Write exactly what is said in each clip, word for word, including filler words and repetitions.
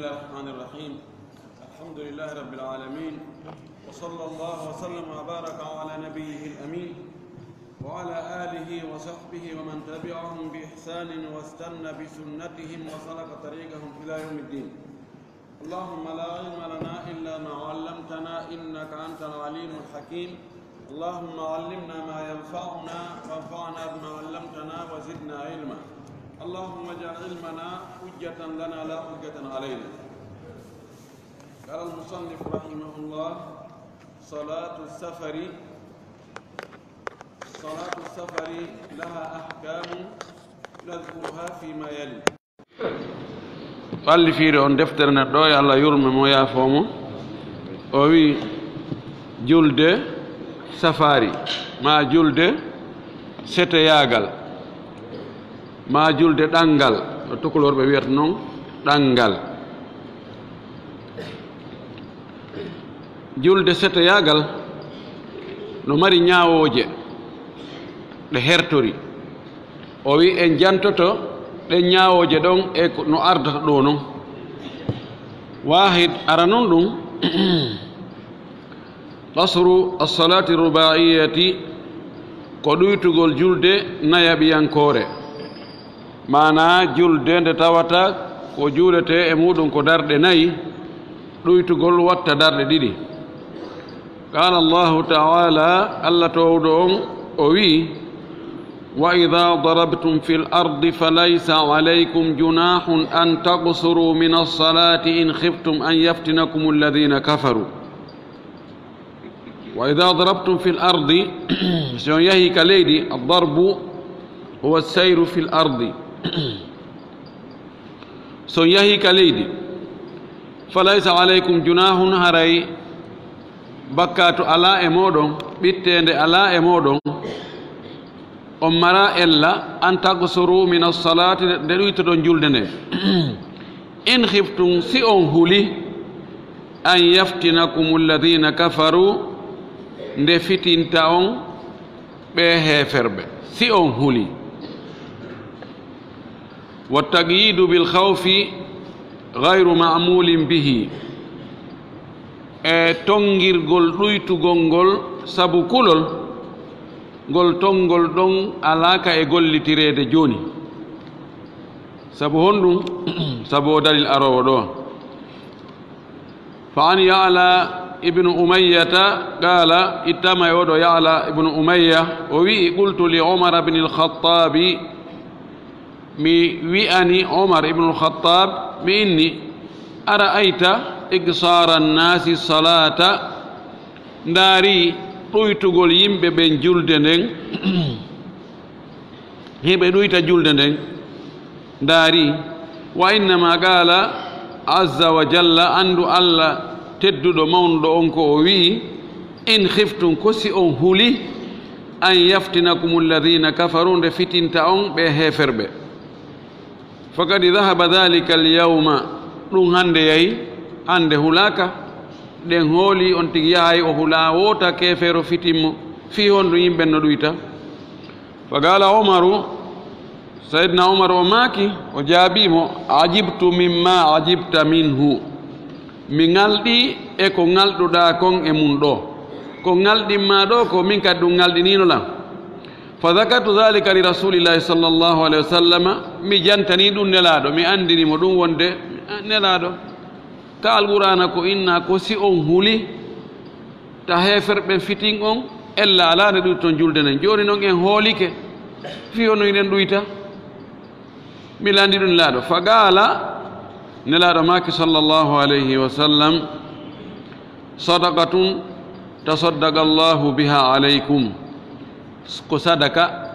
بسم الله الرحمن الرحيم. الحمد لله رب العالمين، وصلى الله وسلم وبارك على نبيه الأمين وعلى آله وصحبه ومن تبعهم بإحسان واستن بسنتهم وسلك طريقهم إلى يوم الدين. اللهم لا علم لنا إلا ما علمتنا إنك أنت العليم الحكيم. اللهم علمنا ما ينفعنا وانفعنا بما علمتنا وزدنا علما. اللهم اجعل علمنا حجة لنا لا حجة علينا. قال المصنف رحمه الله: صلاة السفر، صلاة السفر لها أحكام نذكرها فيما يلي. Ɓalli fiiri on deftere neɗɗo, yo Allah yurme mo, yaafoo mo. O wi, julde safaari, maa julde seteyaagal, maa julde ɗanngal, no tukulorɓe wiyata noon, ɗanngal. Julde seteyaagal no mari ñaawooje ɗe hertori. O wi en jantoto ɗen ñaawooje ɗon e ko, no ardata ɗo non. Waahid, ara non ɗum, qasru as-salaati rubaa'iyati, ko ɗuytugol julde nayaɓiyankoore. Maanaa julde nde tawata ko juuletee e muuɗum ko darɗe nayi, ɗuytugol watta darɗe ɗiɗi. Qaala Allahu ta'ala, Allah toowɗo on o wi'i, wa idha darabtum fil ardi falaysa alaykum junahun an taqsuru min as-salati in khiftum an yaftinakum alladhina kafaru. Wa idha darabtum fil ardi, si on yahi ka leydi, ad-darbu huwa as-sayru fil ardi. So on yahi ka leydi, falaysa alaykum junahun, haray bakkaatu alaa e mooɗon, ɓitteende alaa e mooɗon, on mara ella, an taqsuru min as-salati, nde ɗuytoɗon julde nden. In khiftum, si on huli, an yaftinakum alladhina kafaru, nde fitinta on ɓe heeferɓe, si on huli. Wa taqyidu bil khawfi ghayru ma'mulin bihi. E tonngirgol ɗuytugol ngol sabu kulol, ngol tonngol ɗon alaa ka e gollitireede jooni. Sabu honɗum? Sabu o dalil aroowo ɗo. Fa an Ya'la ibnu Umayyata qaala, ittama e oɗo Ya'la ibnu Umayya, o wi'i, qultu li Umar ibn al-Khattabi, mi wi'ani Umar ibn al-Khattab, mi inni, ara'ayta iqsara an-nasi salata, ndaari ɗuytugol yimɓe ɓen julde nden, hiɓe ɗuyta julde nden, ndaari. Wa innama qaala azza wa jalla, anndu Allah tedduɗo mawnuɗo on ko o wi'i, in khiftum, ko si on huli, an yaftinakum alladhina kafaru, nde fitinta on ɓe heeferɓe. Faqad dhahaba dhalika al-yawma, ɗum hannde yahi, hannde hulaaka. Ɗen hooli on tigi yahay, o hulaa, woota keefeero fitimmo, fii honɗum yimɓe no ɗuyta. Fa qaala Umaru, Sayyidina Umar o maaki, o jaabii mo, ajibtu mimma ajibta minhu. Mi ŋalɗi e ko ŋalɗuɗaa kon e mun ɗo. Ko ŋalɗin maa ɗo ko min kadi ɗum ŋalɗiniino lan. Fa dhakartu dhalika li rasulillahi sallallahu alayhi wa sallam, mi jantani ɗum Nelaaɗo, mi anndini mo ɗum wonde Nelaaɗo. Ka Alqur'aana ko inna ko si on huli, ta heeferɓe fitin on, ella alaa nde ɗuyton julde nden. Jooni non en hoolike, fii hono hiɗen ɗuyta. Mi lanndi ɗum Nelaaɗo. Fa qaala, Nelaaɗo maaki sallallahu alayhi wa sallam, sadaqatun tasaddaqa Allahu biha alaykum. Ko sadaka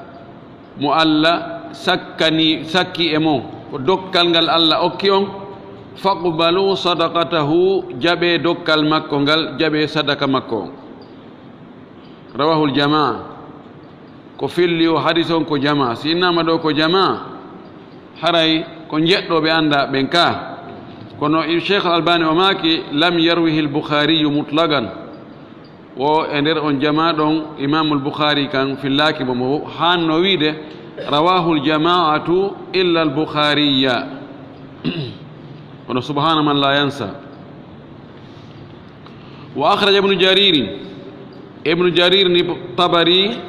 mo Allah sakkani, sakki e mon, ko dokkal ngal Allah okki on. Faqbalu sadaqatahu, jaɓee dokkal makko ngal, jaɓee sadaka makko on. Rawahul jamaa. Ko filli o hadis on ko jamaa. Si innaama ɗo ko jamaa, haray ko njeɗɗo ɓe annda ɓen ka. Kono Cheikh Albani o maaki, lam yarwihi al-Bukhariyu mutlaqan. O e nder on jamaa ɗon, Imamul Bukhari kan fillaaki mo, mo hanno wiide, rawahul jamaatu illa al-Bukhariya. Kono subhana man la yansa. Wa akhraja Ibnu Jaririn, Ibnu Jarir ni Tabari,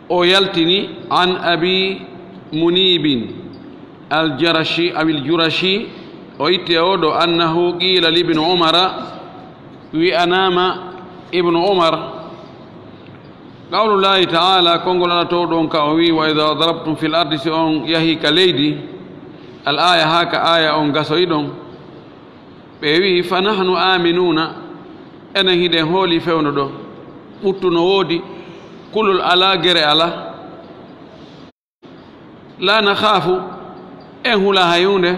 o yaltini, an Abi Munibin al-Jarashi, aw il-Jurashi, o itti e oɗo, annahu qila li Ibnu Umara, wi'anama Ibnu Umar, qawlullahi ta'ala, konngol Alla towɗo on ka o wi, "Wa idha darabtum fil ardi," si on yahi ka leydi, al aya, ha ka aya on gasoyi ɗon. Ɓe wi, "Fa nahnu aminuna," enen hiɗen hooli fewndo ɗo, ɓuttu no woodi, kulol ala, gere ala. La nakhafu, en hula hay hunde.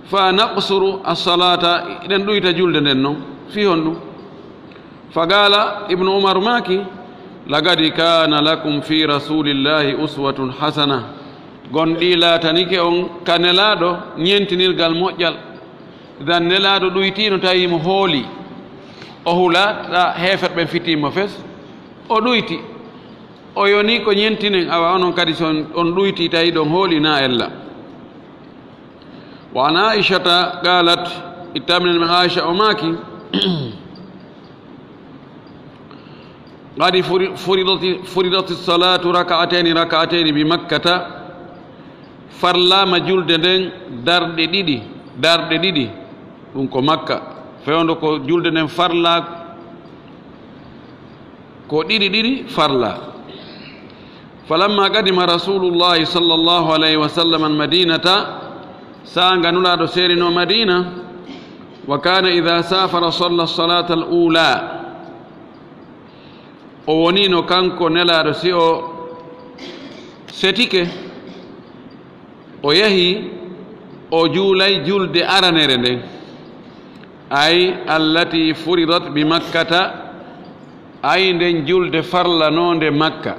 Fa naqsuru as-salata, eɗen ɗuyta julde nden non. Fi honɗum? Fa qala, Ibnu Umar maaki, "Laqad kana lakum fi rasulillahi uswatun hasana." Gonɗi laatanike on ka Nelaaɗo ñentinirgal moƴƴal. Dan Nelaaɗo ɗuytiino tawi mo hooli. O hula ta heeferɓe ɓen fitiimo fes. O ɗuyti. O yoni ko ñentinen, awa onon kadi so on ɗuyti tawi ɗon hooli na ella. Wa an Aishata qalat, ittaminen men Aisha o maaki, qad furi-, furidati, furidati salatu rak'ataini rak'ataini bi Makkata, farlama julde nden darɗe ɗiɗi, darɗe ɗiɗi, ɗum ko Makka, fewndo ko julde nden farla ko ɗiɗi ɗiɗi farla. Falamma qadima Rasulullahi sallallahu alayhi wa sallam al-Madinata, saanga Nulaaɗo seerino Madina, wa kana idha safara salla salata al-ula, o wonino kanko Nelaaɗo si o setike, o yahi, o juulay julde aranere nden, ay allati furidat bi Makkata, ay nden julde farlanoonde Makka.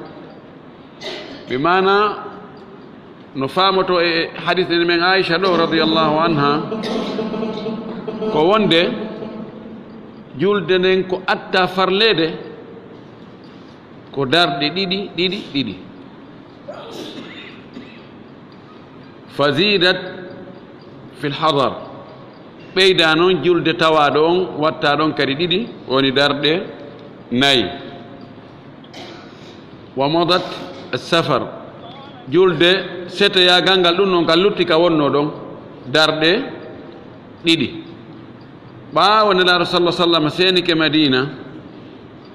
Bi maana no faamoto e hadis nden men Aisha ɗo radiyallahu anha, ko wonde julde nden ko atta farleede ko darɗe ɗiɗi, ɗiɗi, ɗiɗi. Fazidat fil hadar. Ɓeyda noon julde tawaaɗo on, watta ɗon kadi ɗiɗi, woni darɗe nayi. Wa madat safar. Julde seteyaagal ngal ɗum noon ka lutti ka wonno ɗon, darɗe ɗiɗi. Ɓaawo Nelaaɗo sallallahu alaihi wasallam seenike Madina,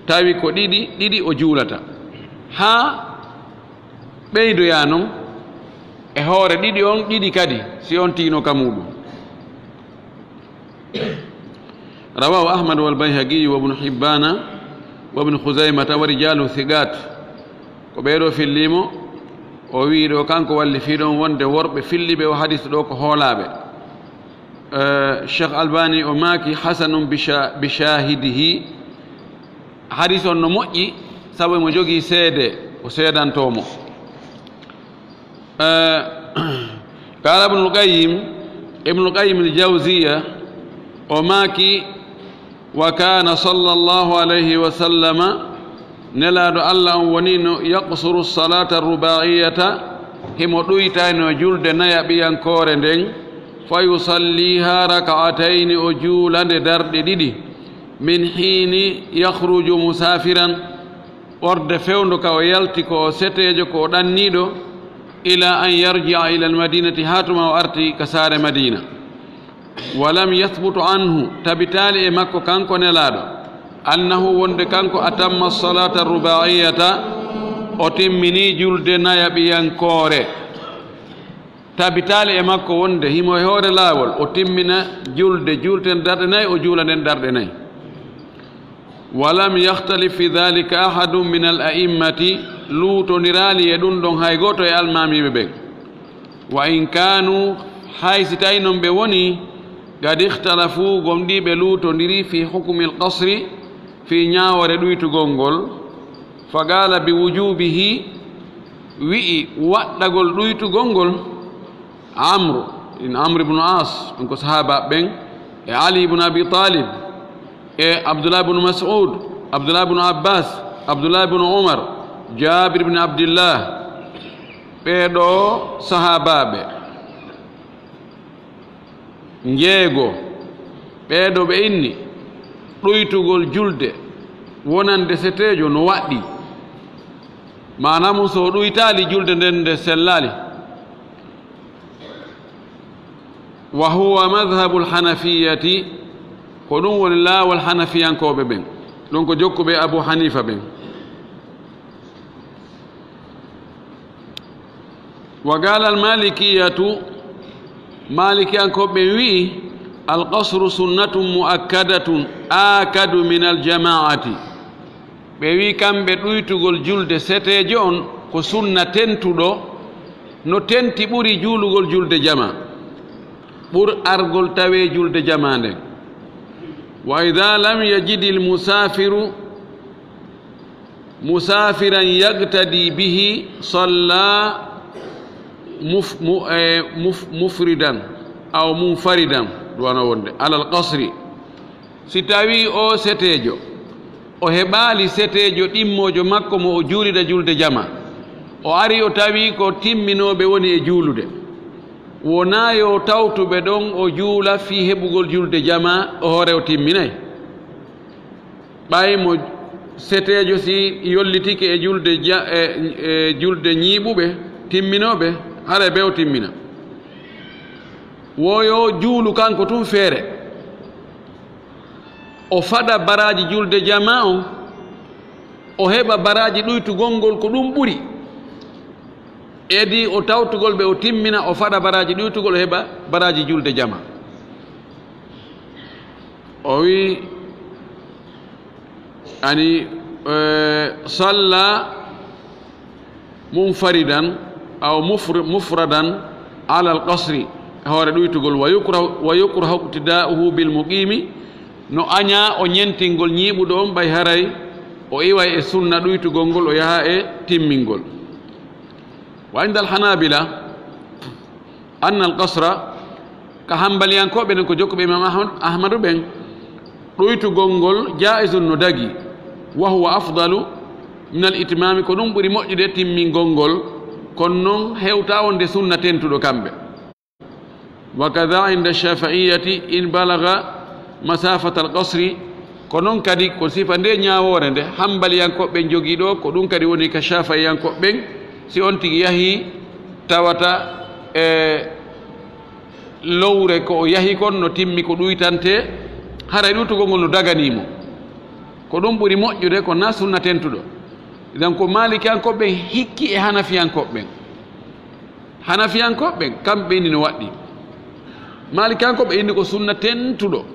tawi ko ɗiɗi, ɗiɗi o juulata. Haa ɓeydoya noon e hoore ɗiɗi on, ɗiɗi kadi, si on tiino ka muuɗum. Rawahu Ahmad wal Bayhaqi wa Ibnu Hibbana wa Ibnu Khuzaymata wa rijalu thiqat. Ko ɓeeɗo fillimo, o wi'i ɗo kanko walli fii ɗon wonde worɓe filliɓe o hadis ɗo ko hoolaaɓe. Eh, Cheikh Albani o maaki hasanun bi sha-, bi shahidihi. Hadis on no moƴƴi, sabu emo jogii seede, o seedantoo mo. Eh, qala Ibnul Qayyim, Ibnul Qayyim al-Jawziyya, o maaki, wa kana sallallahu alayhi wa sallama, Nelaaɗo Allah on wonino yaqsuru salata rubaiyata, himo ɗuytayno julde nayaɓiyankoore nden, fa yusalliha rak'atayni, o juula nde darɗe ɗiɗi, min hiini yakhruju musafiran, ɓorde fewndo ka o yalti ko o seteejo, ko o ɗanniiɗo, ila an yarji'a ila al-madinati, haa tuma o arti ka saare Madina. Wa lam yathbut anhu, tabitaali e makko kanko Nelaaɗo, annahu, wonde kanko atamma salata rubaiyata, o timmini julde nayaɓiyankoore. Tabitaali e makko wonde himo e hoore laawol, o timmina julde, juulten darɗe nayi, o juula nden darɗe nayi. Wa lam yakhtalif fi dhalika ahadun min al-a'immati, luutondiraali e ɗum ɗon hay gooto e almaamiiɓe ɓen. Wa in kanu, hay si tawi non ɓe woni, qad ikhtalafu, gomɗii ɓe luutondiri, fi hukmi al-qasri, fii ñaawoore ɗuytugol ngol, fa qaala bi wujubihi, wi'i waɗɗagol ɗuytugol ngol, Amru, in Amr ibn As, on ko sahaaba ɓen, e Ali ibn Abi Talib, e Abdullah ibn Mas'ud, Abdullah ibn Abbas, Abdullah ibn Umar, Jabir ibn Abdillah, ɓee ɗoo sahaabaaɓe. Njeego, ɓeeɗo ɓe inni ɗuytugol julde wonande seteejo no waɗɗii. Maanaa mum, so o ɗuytaali julde nden nde sellaali. Wa huwa madhhabul hanafiyati, ko ɗum woni laawol hanafiyankooɓe ɓen. Ɗum ko jokkuɓe Abu Hanifa ɓen. Wa qala al malikiyatu, maalikiyankooɓe ɓen wi'i, al qasru sunnatun muakkadatun akadu min al jamaati. Ɓe wi'i kamɓe ɗuytugol julde seteejo on ko sunna tentuɗo, no tenti ɓuri juulugol julde jama, ɓur argol tawee julde jama nden. Wa idha lam yajidil musaafiru musaafiran yaqtadi bihi salla muf-, mu-, eh, muf-, mufridan aw munfaridan, ɗum wano wonde alal qasri. Si tawii o seteejo, o heɓaali seteejo ɗimmoojo makko mo o juulida julde jama, o ari o tawi ko timminooɓe woni e juulude, wonaa yo tawtuɓe ɗon o juula fii heɓugol julde jama, o hoore o timminay. Ɓay mo seteejo si yollitike e julde ja-, e, e julde ñiiɓuɓe, timminooɓe, haray be o timmina. Wo yo juulu kanko tun feere. O faɗa baraaji julde jamaa on, o heɓa baraaji ɗuytugol ngol ko ɗum ɓuri. Edi o tawtugol ɓe, o timmina, o faɗa baraaji ɗuytugol, o heɓa baraaji julde jamaa. O wi, ani, eh, salla munfaridan aw mufr-, mufradan ala al qasri, hoore ɗuytugol, wa yukrahu, wa yukrahu iqtida'uhu bil muqimi, no añaa o ñentingol ñiiɓuɗo on, ɓay haray o iway e sunna ɗuytugol ngol, o yaha e timmingol. Wa inda al hanabila, anna al qasra, ka hambaliyankooɓe ɓen, ko jokkuɓe Imam Ahmad, Ahmadu ɓen, ɗuytugol ngol jaa'izun, no dagi, wa huwa afdalu min al itmami, ko ɗum ɓuri moƴƴude timmingol ngol, kono non hewtaa wonde sunna tentuɗo kamɓe. Wa kadha inda shafi'iyati in balagha masafata al qasri, ko non kadi ko sifa nde ñaawoore nde hambaliyankooɓe ɓen jogii ɗo, ko ɗum kadi woni ka shafi'iyankooɓe ɓen, si on tigi yahi tawata e lowre ko o yahi kon no timmi ko ɗuytante, haray ɗuytugol ngol no daganii mo. Ko ɗum ɓuri moƴƴude, ko na sunna tentuɗo. Idan ko maalikiyankooɓe ɓen hikki e hanafiyankooɓe ɓen. Hanafiyankooɓe ɓen, kamɓe inni no waɗɗii. Maalikiyankooɓe inni ko sunna tentuɗo.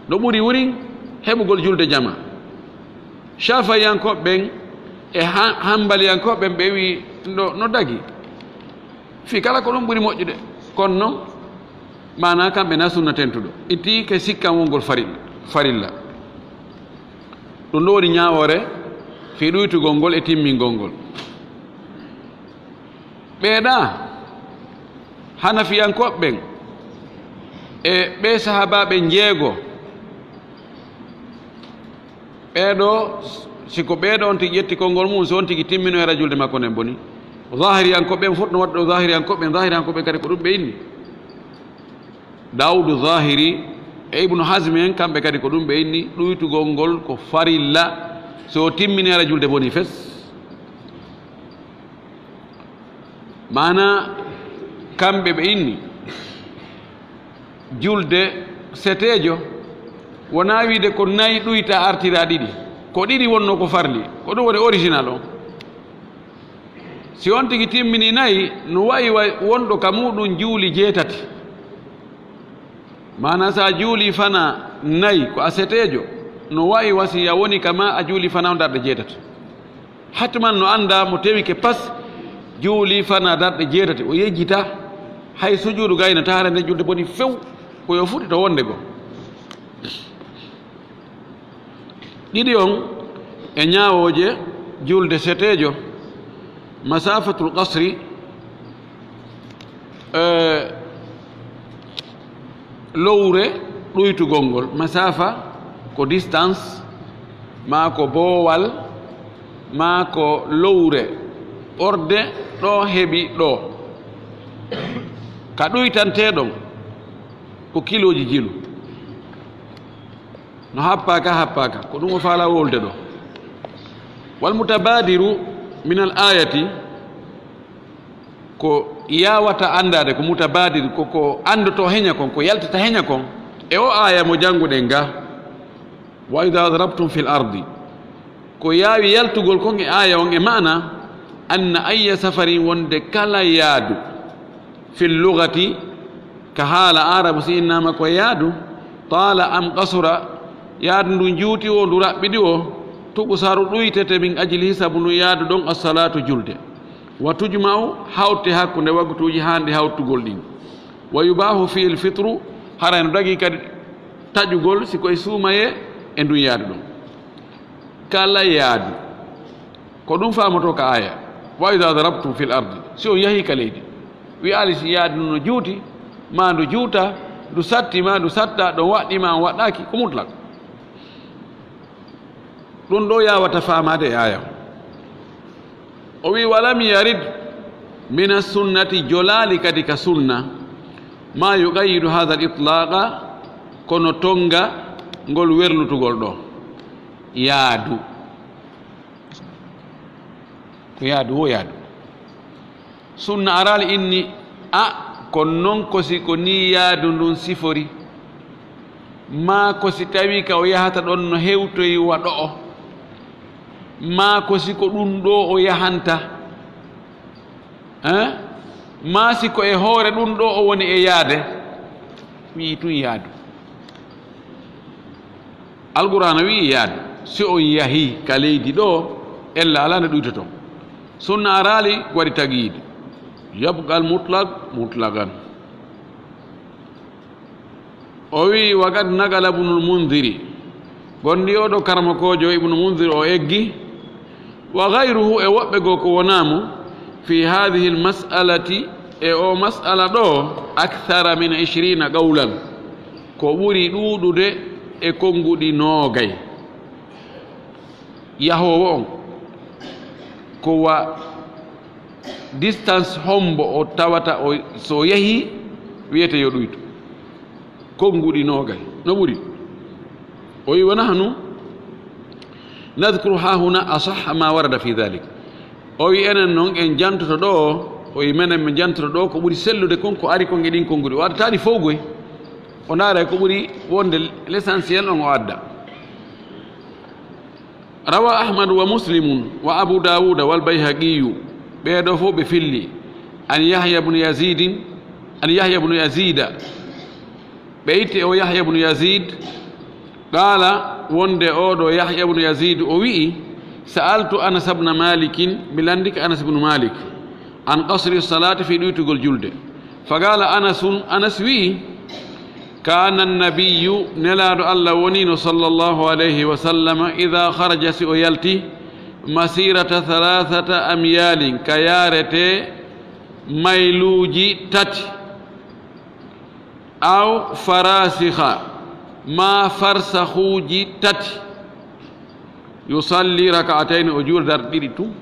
No ɓuri wurin heɓugol julde jama. Shafi'iyankooɓe ɓen e ha-, hambaliyankooɓe ɓen, ɓe wi no, no dagi. Fii kala ko ɗum ɓuri moƴƴude. Kono non, maanaa kamɓe na sunna tentuɗo. Itti ke sikkan wongol farilla, farilla. Ɗum ɗo woni ñaawoore fii ɗuytugol ngol e timmingol ngol. Ɓeeɗa hanafiyankooɓe ɓen e ɓee sahaabaaɓe njeego, ɓeeɗo, si ko ɓeeɗo on tigi ƴetti konngol mum, so on tigi timmino hara julde makko nden boni. Zahiriyankooɓe ɓen fof no waɗɗo zahiriyankooɓe ɓen, zahiriyankooɓe ɓen kadi ko ɗum ɓe inni. Daawudu Zahiri e Ibnu Hazmi en, kamɓe kadi ko ɗum ɓe inni, ɗuytugol ngol ko farilla, so timmini hara julde boni fes. Maanaa, kamɓe ɓe inni, julde seteejo, wonaa wiide ko nayi ɗuyta artira ɗiɗi, ko ɗiɗi wonnoo ko farli, ko ɗum woni original on. Si on tigi timmini nayi, no wa'i wa-, wonɗo ka muuɗum juuli jeetati. Maanaa, so a juuli fana nayi, ko a seteejo, no wa'i wa si a woni kama a juuli fana on darɗe jeetati. Hatman no anndaa mo tewike pas, juuli fana darɗe jeetati, o yejjita, hay sujuudu gaynataa, hara nden julde boni few, ko yo fuɗɗito wonde goo. Ɗiɗi on e ñaawooje julde seteejo, masafatul qasri, eh, lowre ɗuytugol ngol. Masafa ko distance, maa ko boowal, maa ko lowre, ɓorde ɗo heɓi ɗo. Ka ɗuytanteɗon, Ko kilooji jilu. No happaaka, happaaka. Ko ɗum o faala wolde ɗo. Wal mutabadiru min al ayati, ko yawata anndaade, ko mutabadir, ko, ko anndoto heña kon, ko yaltata heña kon. E o aya mo jannguɗen ga, "Wa idha darabtum fil ardi." Ko yaawi yaltugol kon e aya on e maana, anna ayya safarin, wonde kala yaadu, fil lugati, ka haala Aarabu, si innama ko yaadu, taala am qasura, yaadu ndu juuti o, ndu raɓɓiɗi o, tuqsaru, ɗuytete, min ajlihi, sabu ndu yaadu ɗon, as-salatu, julde, wa tujma'u, hawte hakkunde waktuuji haanɗi hawtugol ɗin, wa yubahu fihi al-fitru, haray no dagi kadi taƴugol si koye suumaye e ndun yaadu ɗon. Kala yaadu. Ko ɗum faamoto ka aya, "Wa idha darabtum fil ardi." Si on yahi ka leydi, wi'aali si yaadu no juuti, ma ndu juuta, ndu satti ma ndu satta, ɗon waɗɗi ma on waɗɗaaki, ko mutlaq. Ɗum ɗo yawata faamaade e aya. O wi, "Wa lam yarid min as-sunnati", jolaali kadi ka sunna, "ma yuqayyidu hadha al-itlaqa", kono tonga ngol werlutugol ɗo. Yaadu. Ko yaadu wo yaadu. Sunna araali inni, a, ko non ko si ko ni yaadu ndun sifori. Maa ko si tawi ka o yahata ɗon no hewtoyi wa ɗo'o. Maa ko si ko ɗun ɗo o yahanta. Hein? Maa si ko e hoore ɗun ɗo o woni e yaade. Wi'i tun yaadu. Alqur'aana wi'i yaadu. Si on yahi ka leydi ɗo, ella alaa nde ɗuytoton. Sunna araali waɗi taqyid. Yabqa al-mutlaq mutlaqan. O wi'i, "Wa qad naqala Ibnul Mundhiri." Gondi o ɗo karamokoojo Ibnu Mundhir o eggi. "Wa ghayruhu", e woɓɓe goo ko wonaa mo, "fi hadhihi al-mas'alati", e o mas'ala ɗo, "akthara min ishrina qawlan", ko ɓuri ɗuuɗude e konnguɗi noogay. Yahoowo on, ko wa distance hombo o tawata o, so o yahi, wiyete yo ɗuytu? Konnguɗi noogay, no ɓuri. O wi, "Wa nahnu nadhkuru hahuna asahha ma warada fi dhalik." O wi, "Enen non en jantoto ɗo." O wi, "Menen min jantoto ɗo ko ɓuri sellude kon, ko ari kon e ɗin konnguɗi." O addataɗi fow goy. O ndaara ko ɓuri wonde l'essentiel on o adda. Rawa Ahmadu wa Muslimun wa Abu Dawuda wal Bayhaqiyu, ɓee ɗoo fof ɓe filli, an Yahya bnu Yazidin, an Yahya bnu Yazida, ɓe itti o Yahya bnu Yazid, qaala, wonde oo ɗoo Yahya bnu Yazid o wi'i, sa'altu Anas bna Malikin, mi lanndike Anas bnu Malik, an qasri salaati, fii ɗuytugol julde. Fa qaala Anasun, Anas wi'i, kaana annabiyyu, Nelaaɗo Allah woniino, sallallahu alayhi wa sallam, idaa kharaja, si o yalti, masiirata thalathata amyaalin, ka yaarete mayluuji tati, aw farasikha, maa farsakhuuji tati, yusalli rak'atayni, o juula darɗe ɗiɗi tun.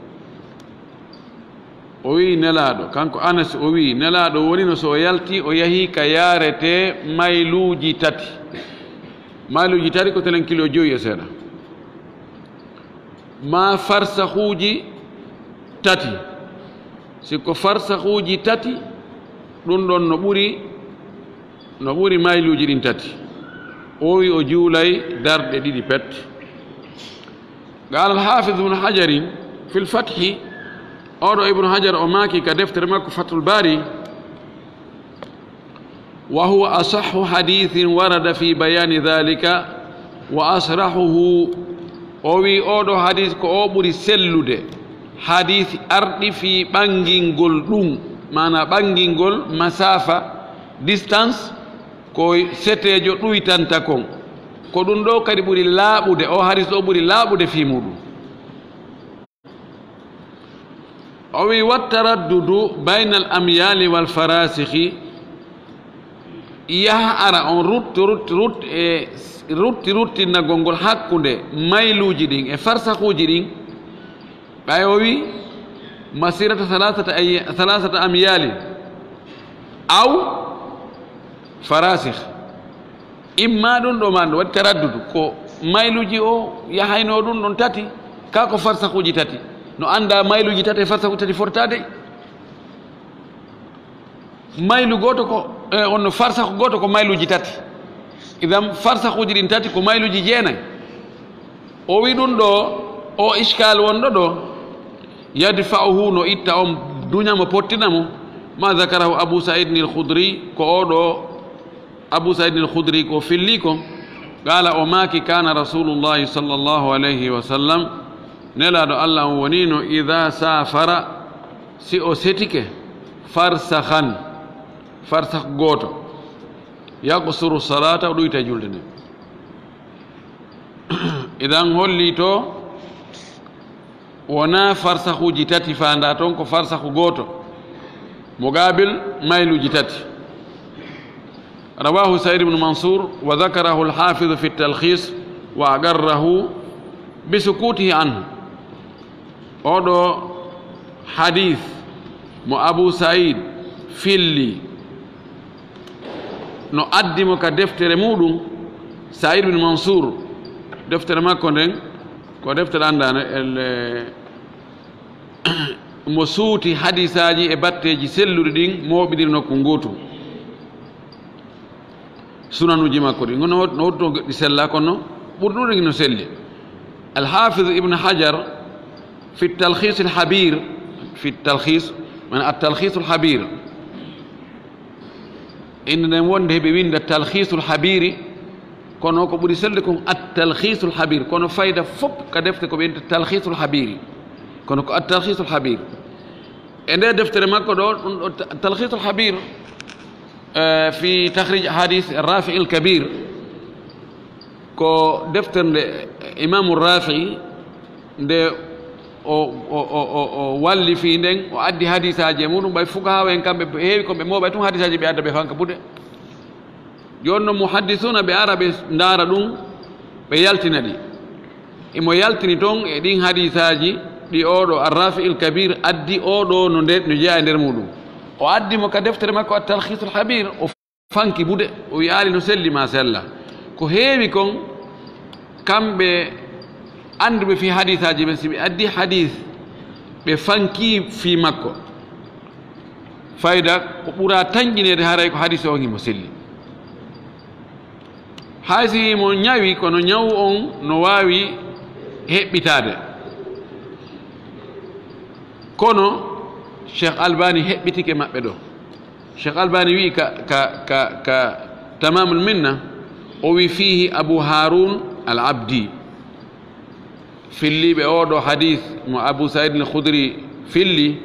O wi'i Nelaaɗo, kanko Anas, o wi'i, Nelaaɗo woniino so o yalti, o yahi ka yaarete mayluuji tati. Mayluuji tati ko telen kilo jowi e seeɗa. Maa farsakhuuji tati. Si ko farsakhuuji tati, ɗun ɗon no ɓuri, no ɓuri mayluuji ɗin tati. O wi'i o juulay darɗe ɗiɗi pet. Qaala al-Haafiz Ibnu Hajarin fil Fathi, oo ɗoo Ibnu Hajar o maaki ka deftere makko Fathul Baari, wa huwa asahhu hadiisin warada fi bayaani dhaalika wa asrahuhu, o wi'i oo ɗoo hadiis ko o ɓuri sellude hadiisi arɗi fii ɓangingol ɗun, maanaa ɓangingol masaafa, distance, ko seteejo ɗuytanta kon. Ko ɗun ɗoo kadi ɓuri laaɓude, oo hadiis ɗoo ɓuri laaɓude fii muuɗun. O wi'i, "Wattaraddudu baynal amyaali wal faraasikhi." Yaha ara on rutti, rutti, rutti, e rutti, ruttinagol ngol hakkunde mayluuji ɗin e farsakhuuji ɗin. Ɓay o wi'i, "Masirata thalathata ay-, thalathata amyali aw farasikh." Imma ɗum ɗo ma ɗum waɗi taraddudu, ko mayluuji o yahayno ɗum ɗon tati, ka ko farsahuuji tati. No annda mayluuji tati e farsahuuji tati fortaade. Maylu gooto ko, eh, on farsahu gooto ko mayluuji tati. Idan farsahuuji ɗin tati ko mayluuji jeenay. O wi ɗum ɗo, o iskal wonɗo ɗo, yadfa'uhu, no itta on, duña mo, pottina mo, ma zakarahu Abu Sa'id al-Khudri, ko o ɗo Abu Sa'id al-Khudri ko filli ko, qala, o maaki, kana Rasulullahi sallallahu alayhi wa sallam, Nelaaɗo Allah on wonino, ida safara, si o setike, farsakhan, farsakh gooto, yaqsuru salata, o ɗuyta julde nden. Idan holli to wona farsahuuji tati faanda ton, ko farsakhu gooto, muqabil mayluuji tati. Rawahu Sa'id ibn Mansur wa dhakarahu al-Hafiz fi at-Talkhis wa aqarrahu bi sukutihi anhu. Oɗo hadith mo Abu Sa'id filli, no addi mo ka deftere muɗum, Sa'id bin Mansur, deftere makko nden, ko deftere anndane, el, eh, mo suuti hadisaaji e batteeji selluɗi ɗin, mooɓindiri nokku ngootu. Sunanuuji makko ɗi, no, no woodi toon goɗɗi sella, kono ɓurɗi ɗuuɗude no selli. Al-Hafiz Ibn Hajar fi Talkhis al-Habir, fi Talkhis, maanaam at-Talkhis al-Habir. Innde nden wonde heɓe winnda Talkhisul Habiri, kono ko ɓuri selde kon At-Talkhisul Habir, kono fayda fof ka defte ko ɓe winnda Talkhisul Habiri, kono ko At-Talkhisul Habir. E nde deftere makko ɗo, ɗum ɗo Ta-, Talkhisul Habir, eh, fi takhrij hadith Rafi' al-Kabir, ko deftere nde Imamu Rafi' nde o, o, o, o, o wallifi nden, o addi hadisaaji e muɗum, ɓay fuqahaa en kamɓe heewi ko ɓe mooɓay tun hadisaaji ɓe adda ɓe fanka buɗe. Jooni non muhaddisuuna ɓe ara ɓe ndaara ɗum, ɓe yaltina ɗi. Imo yaltini toon e ɗin hadisaaji ɗi oɗo Ar-Rafi'il Kabir addi, oɗo no nde, no jeyaa e nder muɗum. O addi mo ka deftere makko At-Talkhisul Habir, o fanki buɗe, o wi'aali no selli ma sella. Ko heewi kon, kamɓe annduɓe fii hadiisaaji ɓen, si ɓe addi hadiis, ɓe fanki fii makko, fayda ko ɓura tanƴineede haray ko hadiis on himo selli. Hay si himo ñawi, kono ñawu on no waawi heɓɓitaade. Kono Cheikh Albani heɓɓitike maɓɓe ɗo. Cheikh Albani wi'i ka, ka, ka, ka Tamamul Minna, o wi fiihi Abu Harun Al Abdi. Filliiɓe oo ɗoo hadiis mo Abu Saïd Al Khudri filli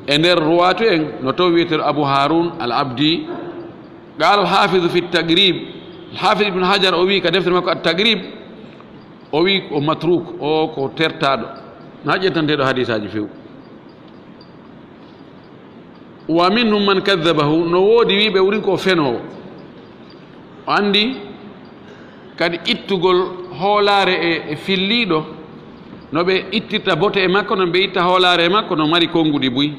e nder ruwaatu en, no toon wiyeteeɗo Abu Harun Al Abdi. Qaala Al Hafiz fi Tagrib, Al Hafiz Ibn Hajar o wi'i ka deftere makko At Tagrib, o wi'i ko matruk, o ko tertaaɗo, na ƴettanteeɗo hadiisaaji few. Wa minhum man kadhabahu, no woodi wiiɓe wurin ko fenoowo. O anndi kadi ittugol hoolaare e, e filliiɗo, no ɓe ittirta bote e makko, no ɓe itta hoolaare e makko, no mari konnguɗi buy.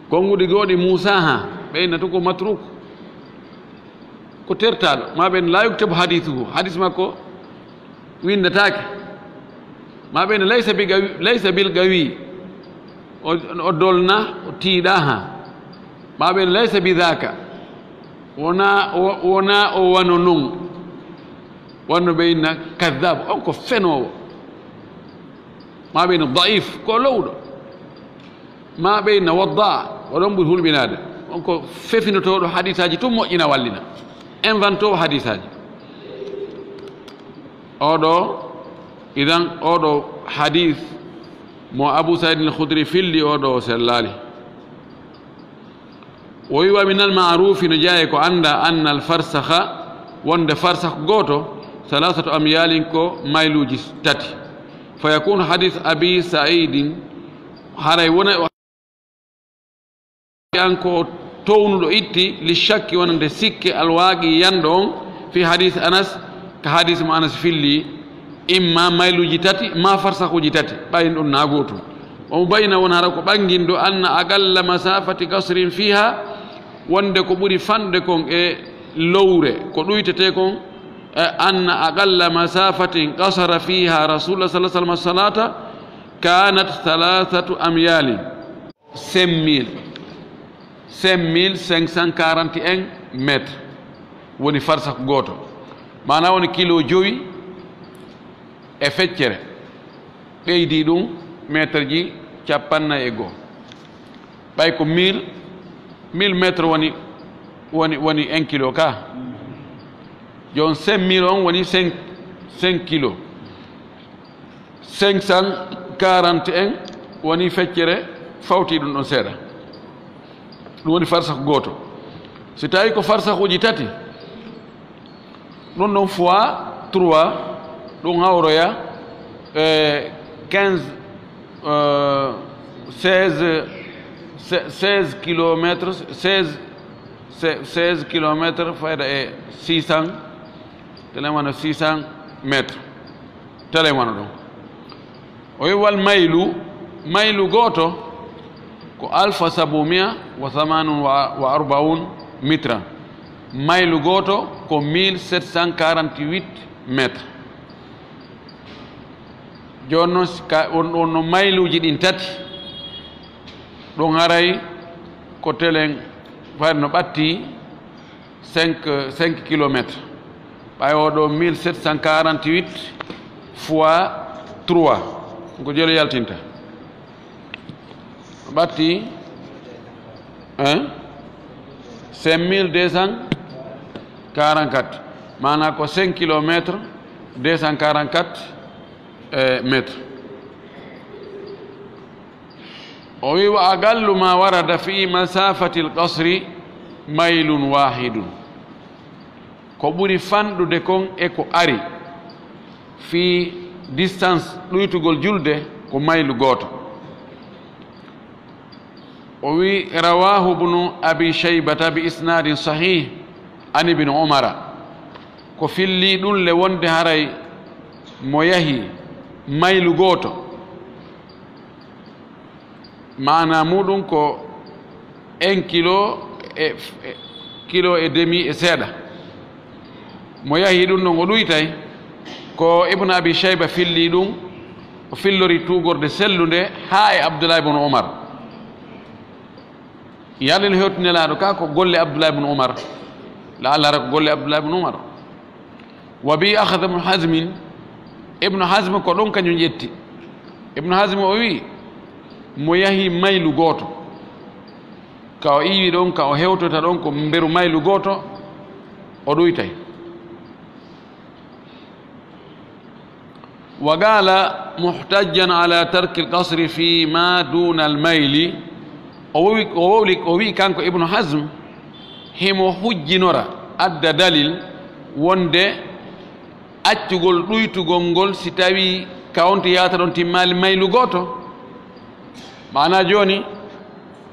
Konnguɗi goo ɗi muusaha, ɓe inna tun ko matruk, ko tertaaɗo, ma ɓe inna laa yuktabu hadiisuhu, hadiis makko winndataake. Ma ɓe inna laysa bi gawi, laysa bil gawi, o, o dolna, o tiiɗaha. Ma ɓe inna laysa bi dhaka, wona, wo-, wona o wano non. Wonno ɓe inna kadhab, on ko fenoowo. Ma ɓe inna da'if, ko lowɗo. Ma ɓe inna wadda, o ɗon ɓuri hulɓinaade. On ko fefinotooɗo hadiisaaji tun moƴƴina wallina. Inventoowo hadiisaaji. Oɗo, idan, oɗo hadiis mo Abu Saïd Al Khudri filli, oɗo o sellaali. O wi, wa minal ma'rufi, no jeyaa e ko anndaa, anna al farsakha, wonde farsakh gooto, salasatu amyalin, ko mayluuji tati. Fa yakunu hadiis Abi Saïdin, haray wona o an ko townuɗo itti, li shakki, wonande sikke, al waqi, yanɗo on, fi hadiis Anas, ka hadiis mo Anas filli, imma mayluuji tati, ma farsakhuuji tati, ɓayin ɗum na gootum. Wa mubayyina, won hara ko ɓannginɗo, anna aqalla masafati qasrin fiha, wonde ko ɓuri fanɗude kon e lowre, ko ɗuytetee kon, أن أقل مسافة قصر فيها رسول الله صلى الله عليه وسلم الصلاة كانت ثلاثة أميال. Cinq mille, cinq mille cinq cent quarante et un mètres woni farsak gooto, maanaa woni kilo jowi e feccere, ɓeydi ɗum meeterji cappannayi e goo. Ɓay ko mille, mille mètres woni, woni, woni un kilo ka. Jooni cinq mille on woni cinq, cinq kilo. Cinq cent quarante et un woni feccere fawti ɗum ɗon seeɗa. Ɗum woni farsak gooto. Si tawi ko farsakuuji tati, ɗum ɗon fois trois, ɗum hawroya, eh, quinze, eh, seize, se-, seize kilomètres, seize, se-, seize kilomètres fayda e six cents, telen wano six cents mètres, telen wano ɗum. O wi: "Wal maylu, maylu gooto ko alfa sabumia wa thamanun wa arbaun mitran." Maylu gooto ko mille sept cent quarante-huit mètres. Jooni noon, si ka, on, on no mayluuji ɗin tati, ɗum haray ko telen fayda no ɓatti cinq, cinq kilomètres. Ɓay o ɗo mille sept cent quarante-huit fois trois, ko jelo yaltinta. Ɓatti, hein? Cinq mille deux cent quarante-quatre. Maanaa ko cinq kilomètres deux cent quarante-quatre, eh, mètres. O wi: "Wa aqallu ma warada fi masafati alqasri maylun wahidun." Ko ɓuri fanɗude kon e ko ari fii distance ɗuytugol julde ko maylu gooto. O wi: "Rawahu ibnu Abi Shaybata bi isnadin sahih an ibni Umara." Ko filli ɗum le wonde haray mo yahi maylu gooto, maanaa muɗum ko un kilo e, e, kilo e demi e seeɗa. Mo yahi ɗum ɗon o ɗuytay, ko Ibnu Abi Shayba filli ɗum, o fillori tuugorde sellunde haa e Abdullah ibn Umar. Yalla no hewti Nelaaɗo ka ko golle Abdullah ibn Umar. La Allah hara ko golle Abdullah ibn Umar. Wa bi akhadha Ibn Hazmin, Ibnu Hazm ko ɗon kañum ƴetti. Ibnu Hazm o wi, mo yahi maylu gooto, ka o iwi ɗon, ka o hewtota ɗon ko mberu maylu gooto, o ɗuytay. Wa qala muhtajjan ala tarki alqasri fi ma duna almayli, o wowi, o wowli, o wi kanko Ibnu Hazm, himo hujjinora, adda dalil wonde accugol ɗuytugol ngol si tawi ka on to yahata ɗon timmaali maylu gooto. Maanaa jooni,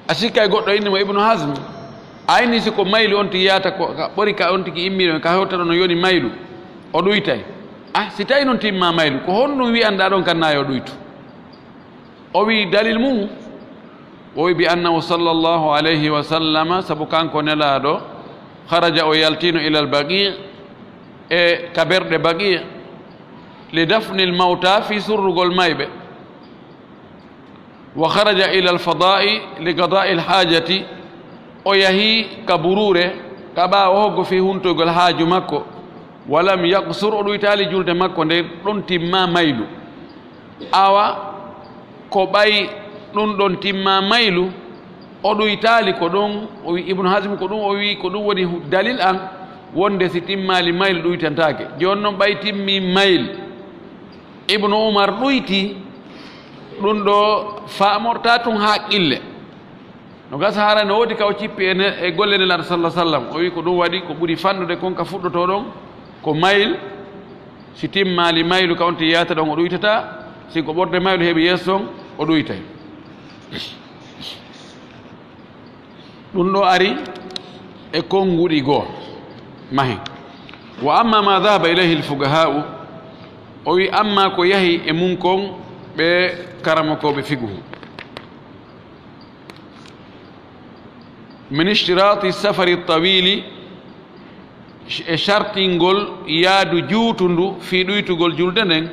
a sikka e goɗɗo inde mo Ibnu Hazm, a inni si ko maylu on tigi yahata ko, ka ɓori ka on tigi immiiɗo, ka hewta ɗon no yoni maylu, o ɗuytay. Ah, si tawi non timma maylu, ko honɗum wi'anɗaa ɗon kan naa yo ɗuytu? O wi dalil mum, o wi bi annahu sallallahu alayhi wa sallama, sabu kanko Nelaaɗo, kharaja, o yaltino, ilal Baqi, e ka berɗe Baqi, li dafnil mawta, fii surrugol mayɓe. Wa kharaja ilal fada'i li qada'il hajati, o yahi ka buruure, ka ɓaawo hoggo fii huntogol haaju makko. Wa lam yaqsur, o ɗuytaali julde makko nden ɗon timma maylu. Awa, ko ɓay ɗum ɗon timma maylu, o ɗuytaali ko ɗum, o wi, Ibnu Hazm ko ɗum, o wi ko ɗum woni hu-, dalil an, wonde si timmaali maylu ɗuytantaake. Jooni non ɓay timmi mayl, Ibnu Umar ɗuyti, ɗum ɗo faamorta tun haqqille. No gasa hara no woodi ka o cippi e ne-, e golle Nelaaɗo sallallahu alaihi wasallam. O wi ko ɗum waɗi ko ɓuri fanɗude kon ka fuɗɗotoo ɗon ko mayl, si timmaali maylu ka on ti yahata ɗon o ɗuytata, si ko ɓorde maylu heɓi yeeso ton o ɗuytay. Ɗum ɗo ari e konnguɗi goo mahi. Wa amma ma dhahaba ilayhi al-fuqaha'u, o wi amma ko yahi e mun kon ɓe karamokooɓe fiqhu. Min ishtirati safari tawili, e shartingol yaadu juutundu fii ɗuytugol julde nden,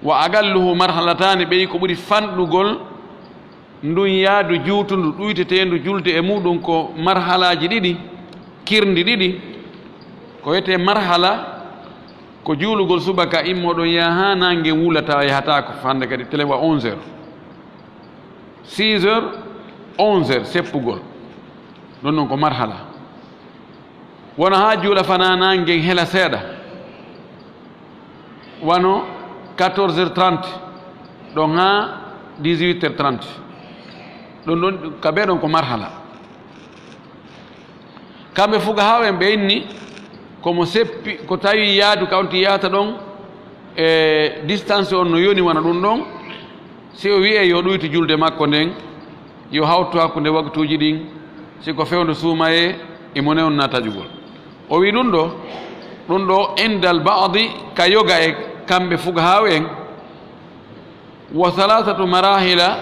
wa aqalluhu marhalataani, ɓeyi ko ɓuri fanɗugol ndun yaadu juutundu ɗuyteteendu julde e muɗum ko marhalaaji ɗiɗi, kirndi ɗiɗi. Ko wiyetee marhala, ko juulugol subaka immoɗon yaha haa naange wula tawa yahataako, hannde kadi tele wa onze heures, six heures, onze heures, seppugol. Ɗun ɗon ko marhala. Wona haa juula fanaa naange ngen hela seeɗa, wano quatorze heures trente, ɗon haa dix-huit heures trente. Ɗun ɗon, ka ɓee ɗon ko marhala. Kamɓe fuqahaa en ɓe inni, ko mo seppi, ko tawi yaadu ka on ti yahata ɗon, e distance on no yoni wano ɗun ɗon, si o wi'e yo ɗuytu julde makko nden, yo hawtu hakkunde waktuuji ɗin, si ko fewndo suumayee, imo newna taƴugol. O wi'i ɗun ɗoo, ɗun ɗoo indal ba'di, ka yoga e kamɓe fuqahaa en, wa thalathatu marahila,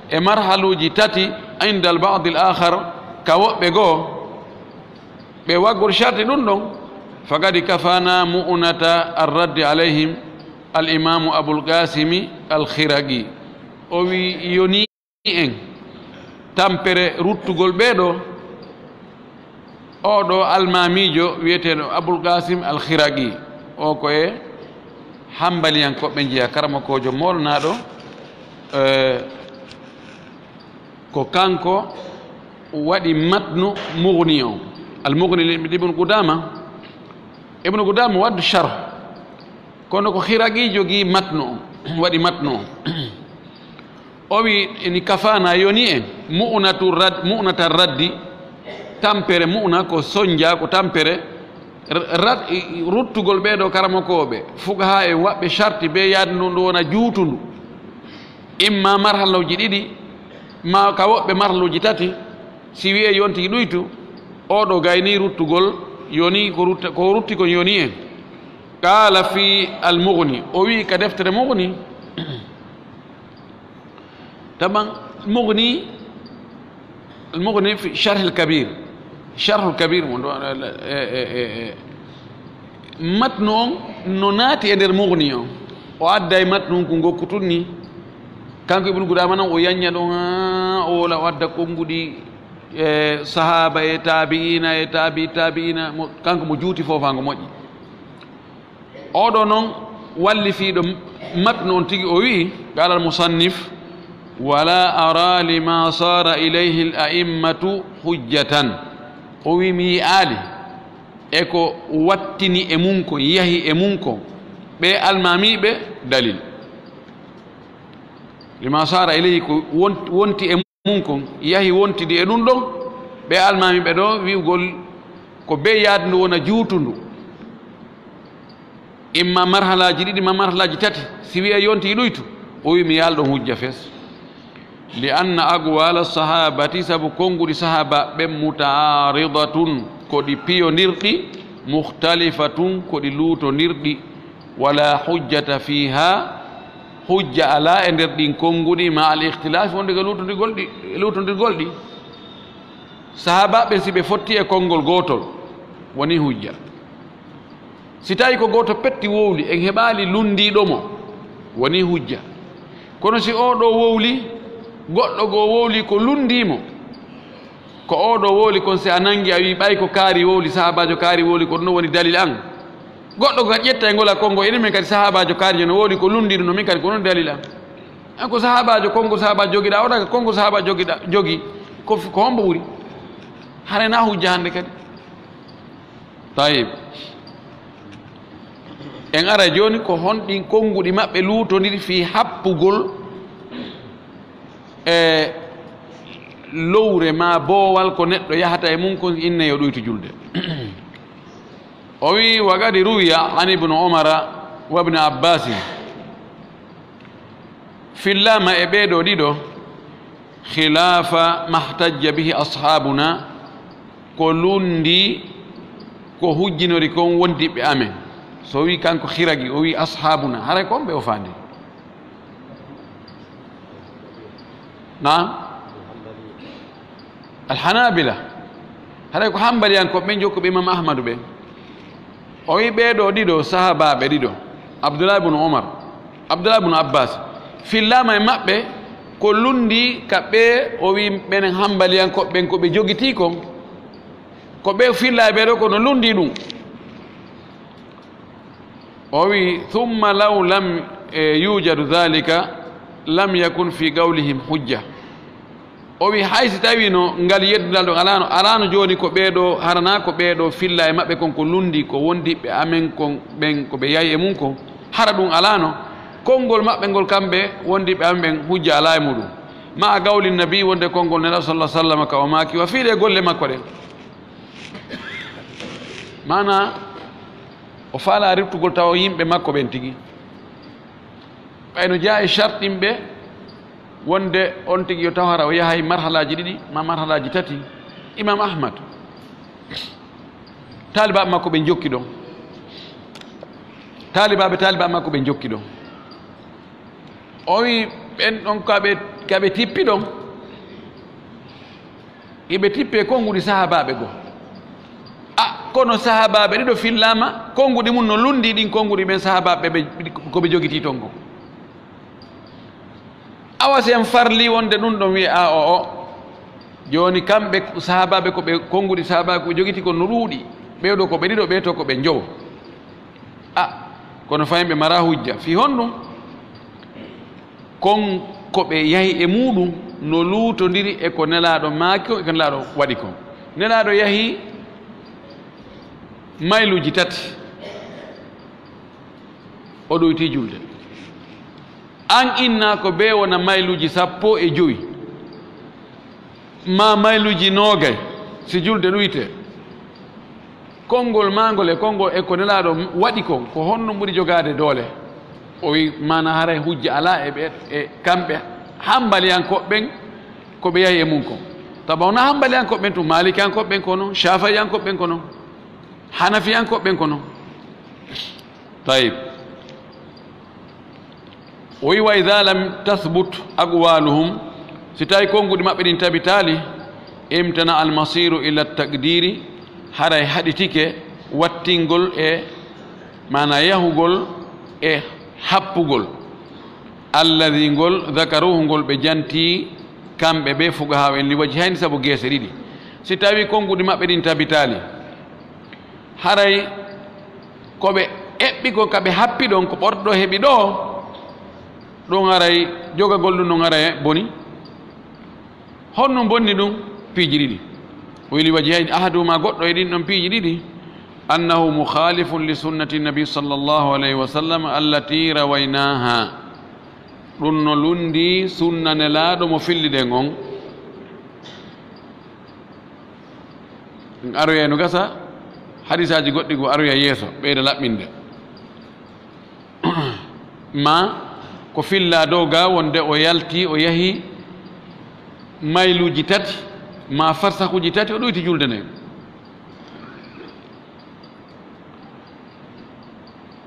e marhaluuji tati, indal ba'di al-akhar, ka woɓɓe goo, ɓe waggol sharti ɗun ɗon, faqad kafana mu'unata ar-raddi alayhim al-imamu Abul Qasimi al-Khiraqi. O wi'i yonii en tampere ruttugol ɓee ɗoo. Oo ɗoo almaamiijo wi'eteeɗo Abul Qasim al Khiraqi, oo ko e Hanbaliyankooɓe njeyaa, karamokoojo moolnaaɗo, eh, ko kanko waɗi matnu Mughni on, al Mughni li Ibn Qudama. Ibn Qudama waddu sharh, kono ko Khiraqi jogii matnu on, waɗi matnu on. O wi, eni kafana yoni en, mu'natu rad-, mu'nata raddi, tampere mu'na ko sonja, ko tampere r-, rad-, i-, i-, ruttugol ɓee ɗoo karamokooɓe, fuqahaa en waɗɓe sharti bee yaade ndun ɗoo wona juutundu, imma marhalooji ɗiɗi, ma ka woɓɓe marhalooji tati, si wi'e yonti ɗuytu, oo ɗoo gaynii ruttugol, yoni ko rutta-, ko rutti kon yoni en. Qaala fi al Mughni, o wi'i ka deftere Mughni, Taban Mughni, Mughni fi Sharh al-Kabir. Sharh al-Kabir mo ɗo, e, e, e, e, matnu on no naati e nder Mughni on. O adday matnu on ko ngokku tun ni. Kanko Ibn Qudama non o yanya ɗon, haa o wola o adda konnguɗi, e, sahaaba e taabi'iina e taabi'i taabi'iina, mo, kanko mo juuti foofaango moƴƴi. Oɗo non wallifiiɗo matnu on tigi, o wi'i, qaala al-musannif, "Wala ara lima sara ilayhi al-a'immatu hujjatan." O wi'i, mi yi'aali e ko wattini e mun kon, yahi e mun kon, ɓe almaamiiɓe dalil. Lima sara ilayhi, ko won-, wonti e mun kon, yahi wontidi e ɗun ɗon, ɓe almaami ɓe ɗo wi'ugol ko be yaadu ndu wona juutundu, imma marhalaaji ɗiɗi, ma marhalaaji tati, si wi'e yonti e ɗuytu, o wi'i mi yaalɗon hujja fes. Li anna aqwala sahabati, sabu konnguɗi sahaaba ɓen, mutaaridatun, ko ɗi piyondirɗi, mukhtalifatun, ko ɗi luutondirɗi, wala hujjata fiha, hujja alaa e nder ɗin konnguɗi, ma al ikhtilafi, wonde ko luutondirgol ɗi, luutondirgol ɗi. Sahaabaaɓe ɓen, si ɓe fotti e konngol gootol, woni hujja. Si tawi ko gooto petti wowli, en heɓaali lunndiiɗo mo, woni hujja. Kono si oo ɗoo wowli, goɗɗo goo wowli ko lunndii mo, ko oo ɗoo wowli kon, si a nanngi, a wi'i, ɓay ko kaari wowli, sahaabaajo kaari wowli, ko ɗun woni dalil an. Goɗɗo ko ƴetta e ngol a konngo, enen men kadi sahaabaajo kaarijo no wowli ko lunndii ɗun, no min kadi ko ɗun dalil an. An ko sahaabaajo, konngol sahaabaajo jogiɗaa, o daga konngol sahaabaajo jogiɗaa, jogi, ko, ko hombo ɓuri? Hare na hujja hannde kadi. Tayib. En ara jooni ko honɗin konnguɗi maɓɓe luutondiri fii happugol e lowre maa boowal ko neɗɗo yahata e mun kon, inne yo ɗuytu julde. O wi'i, wa qad ruwiya an Ibnu Umara wa Ibni Abbasin, fillaama e ɓee ɗoo ɗiɗo, khilaafa mahtajja bihi ashaabuna, ko lunndii, ko hujjinori kon wondiɓɓe amen. So o wi'i kanko Khiragi, o wi'i ashaabuna, haray ko on ɓe o faandi. Naam? Alhanabila. Haray ko Hanbaliyankooɓe ɓen jokkuɓe Imam Ahmadu ɓen. O wi ɓee ɗoo ɗiɗo sahaabaaɓe ɗiɗo, Abdullah ibn Umar, Abdullah ibn Abbas, fillaama e maɓɓe ko lunndii ka ɓee, o wi ɓen hambaliyankooɓe ɓen ko ɓe jogitii kon, ko ɓe fillaa e ɓee ɗoo ko no lunndii ɗum. O wi, "Thumma law lam, e, yujadu dhalika, lam yakun fi qawlihim hujja." O wi, "Hay si tawino ngal yeddungal ɗon alaano, alaano jooni ko ɓee ɗoo, harana ko ɓee ɗoo filla e maɓɓe kon ko lundi, ko wondiɓɓe amen kon ɓen ko ɓe yahi e mum kon, hara ɗum alaano, konngol maɓɓe ngol kamɓe wondiɓɓe amen ɓen hujja alaa e muɗum. Ma a qawli nabi wonde konngol Nelaaɗo sallallahu alaihi wasallam ka o maaki, wa fiide golle makko ɗen." Maana, o faalaa riftugol tawa yimɓe makko ɓen tigi. Ɓay no jeyaa e sharɗinɓe wonde on tigi yo taw hara o yahay marhalaaji ɗiɗi ma marhalaaji tati. Imam Ahmad, taalibaaɓe makko ɓen jokki ɗon. Taalibaaɓe taalibaaɓe makko ɓen jokki ɗon. O wi ɓen ɗon ko aɓe, ko aɓe tippi ɗon. Iɓe tippee konnguɗi sahaabaaɓe goo. A, kono sahaabaaɓe ɗiɗo fillaama, konnguɗi mum no lunndii ɗin konnguɗi ɓen sahaabaaɓe ɓe, ko ɓe jogitii ton kon. Awa si en farlii wonde ɗum ɗon wi'e, a, o, o. Jooni kamɓe sahaabaaɓe ko ɓe, konnguɗi sahaabaaɓe ko ɓe jogitii kon no ɗuuɗi. Ɓee ɗoo ko ɓe ɗiɗo, ɓee to ko ɓe njowo. A, kono fayin ɓe maraa hujja. Fii honɗum? Kon ko ɓe yahi e muuɗum no luutondiri e ko Nelaaɗo maaki kon, e ko Nelaaɗo waɗi kon. Nelaaɗo yahi mayluuji tati, o ɗoytii julde. An inna ko bee wona mayluuji sappo e jowi, maa mayluuji noogay, si julde ɗuyte. Konngol maa ngol e konngol e ko Nelaaɗo waɗi kon, ko honno ɓuri jogaade doole? O wi, maana haray hujja alaa e ɓe, e kamɓe hambaliyankooɓe ɓen, ko ɓe yahi e mum kon. Tawa wonaa hambaliyankooɓe ɓen tun, maalikiyankooɓe ɓen ko non, shaafi'iyankooɓe ɓen ko non, hanafiyankooɓe ɓen ko non. Tayib. O wi, "Wa idha lam tathbut aqwaluhum," si tawi konnguɗi maɓɓe ɗin tabitaali, "imtana al masiru ila taqdiri," haray haɗitike wattingol e, maana yahugol e happugol, "alladhi," ngol, "dhakaruhu," ngol ɓe janti kamɓe ɓe fuqahaa en, "li wajhayni," sabu geese ɗiɗi. Si tawi konnguɗi maɓɓe ɗin tabitaali, haray ko ɓe eɓɓi kon, ka ɓe happi ɗon, ko ɓorɗo heɓi ɗoo, ɗum haray jogagol ɗum ɗon haray boni. Honno bonni ɗum? Piiji ɗiɗi. O wi li wajhayni, ahaduhuma, goɗɗo e ɗin ɗon piiji ɗiɗi, annahu mukhalifun li sunnati nabi sallallahu alayhi wa sallam allati rawaynaha. Ɗum no lundi sunna Nelaaɗo mo filliɗen on. Ɗum aroyay no gasa, hadisaaji goɗɗi goo aroya yeeso, ɓeyda laɓɓinde. Ma ko fillaa dow ga wonde o yalti, o yahi mayluuji tati, ma farsahuuji tati, o ɗoyti julde nden.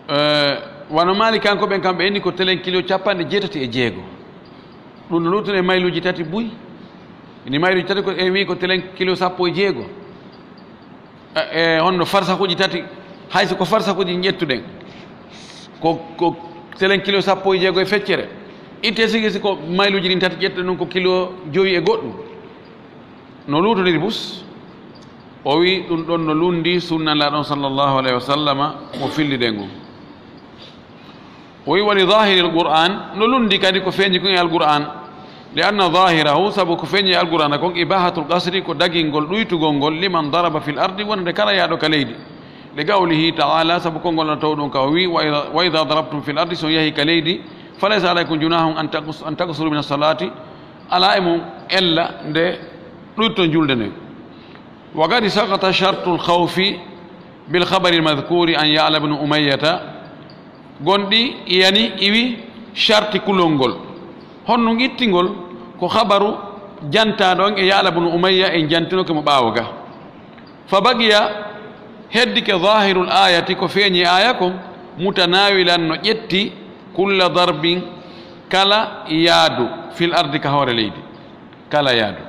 Eh, wano Maalikankooɓe ɓen, kamɓe inni ko telen kilo capanɗe jeetati e jeego. Ɗum no luutune mayluuji tati buy. Ini mayluuji tati ko en wi ko telen kilo sappo e jeego. E, e honno farsahuuji tati, hay so ko farsahuuji ƴettuɗen, ko, ko telen kilo sappo e jeego e feccere. Itte sigi si ko mayluuji ɗin tati ƴettuɗen ɗum ko kilo jowi e goɗɗum. No luutondiri bus, o wi ɗum ɗon no lundi sunna Nelaaɗo on sallallahu alayhi wa sallama mo filliɗen on. O wi, "Wa li zahiril Qur'an," no lundi kadi ko feeñi kon e Al-Qur'an. "Li anna zahirahu," sabu ko feeñi e Al-Qur'ana kon, "ibahatul qasri," ko dagingol ɗuytugol ngol, "liman daraba fil ardi," wonande kala yahɗo ka leydi. "Li qawlihi ta'ala," sabu konngol Alla towɗo on ka o wi, "Wa idha, wa idha darabtum fil ardi," si on yahi ka leydi, "falaysa alaykum junahun an taqs-, an taqsuru min as-salati," alaa e mon ella nde ɗuyton julde nden. "Wa qad saqata shartul khawfi bil khabari al madhkuri an Ya'la ibn Umayyata." Gonɗi yani iwi sharti kulol ngol. Honno ittingol? Ko khabaru jantaaɗo on e Ya'la ibn Umayya en jantinoke mo ɓaawo ga. "Fa baqiya," heddike, "zahirul ayati," ko feeñi aya kon, "mutanawilan," no ƴetti, "kulla darbin," kala yaadu, "fil ardi," ka hoore leydi, kala yaadu.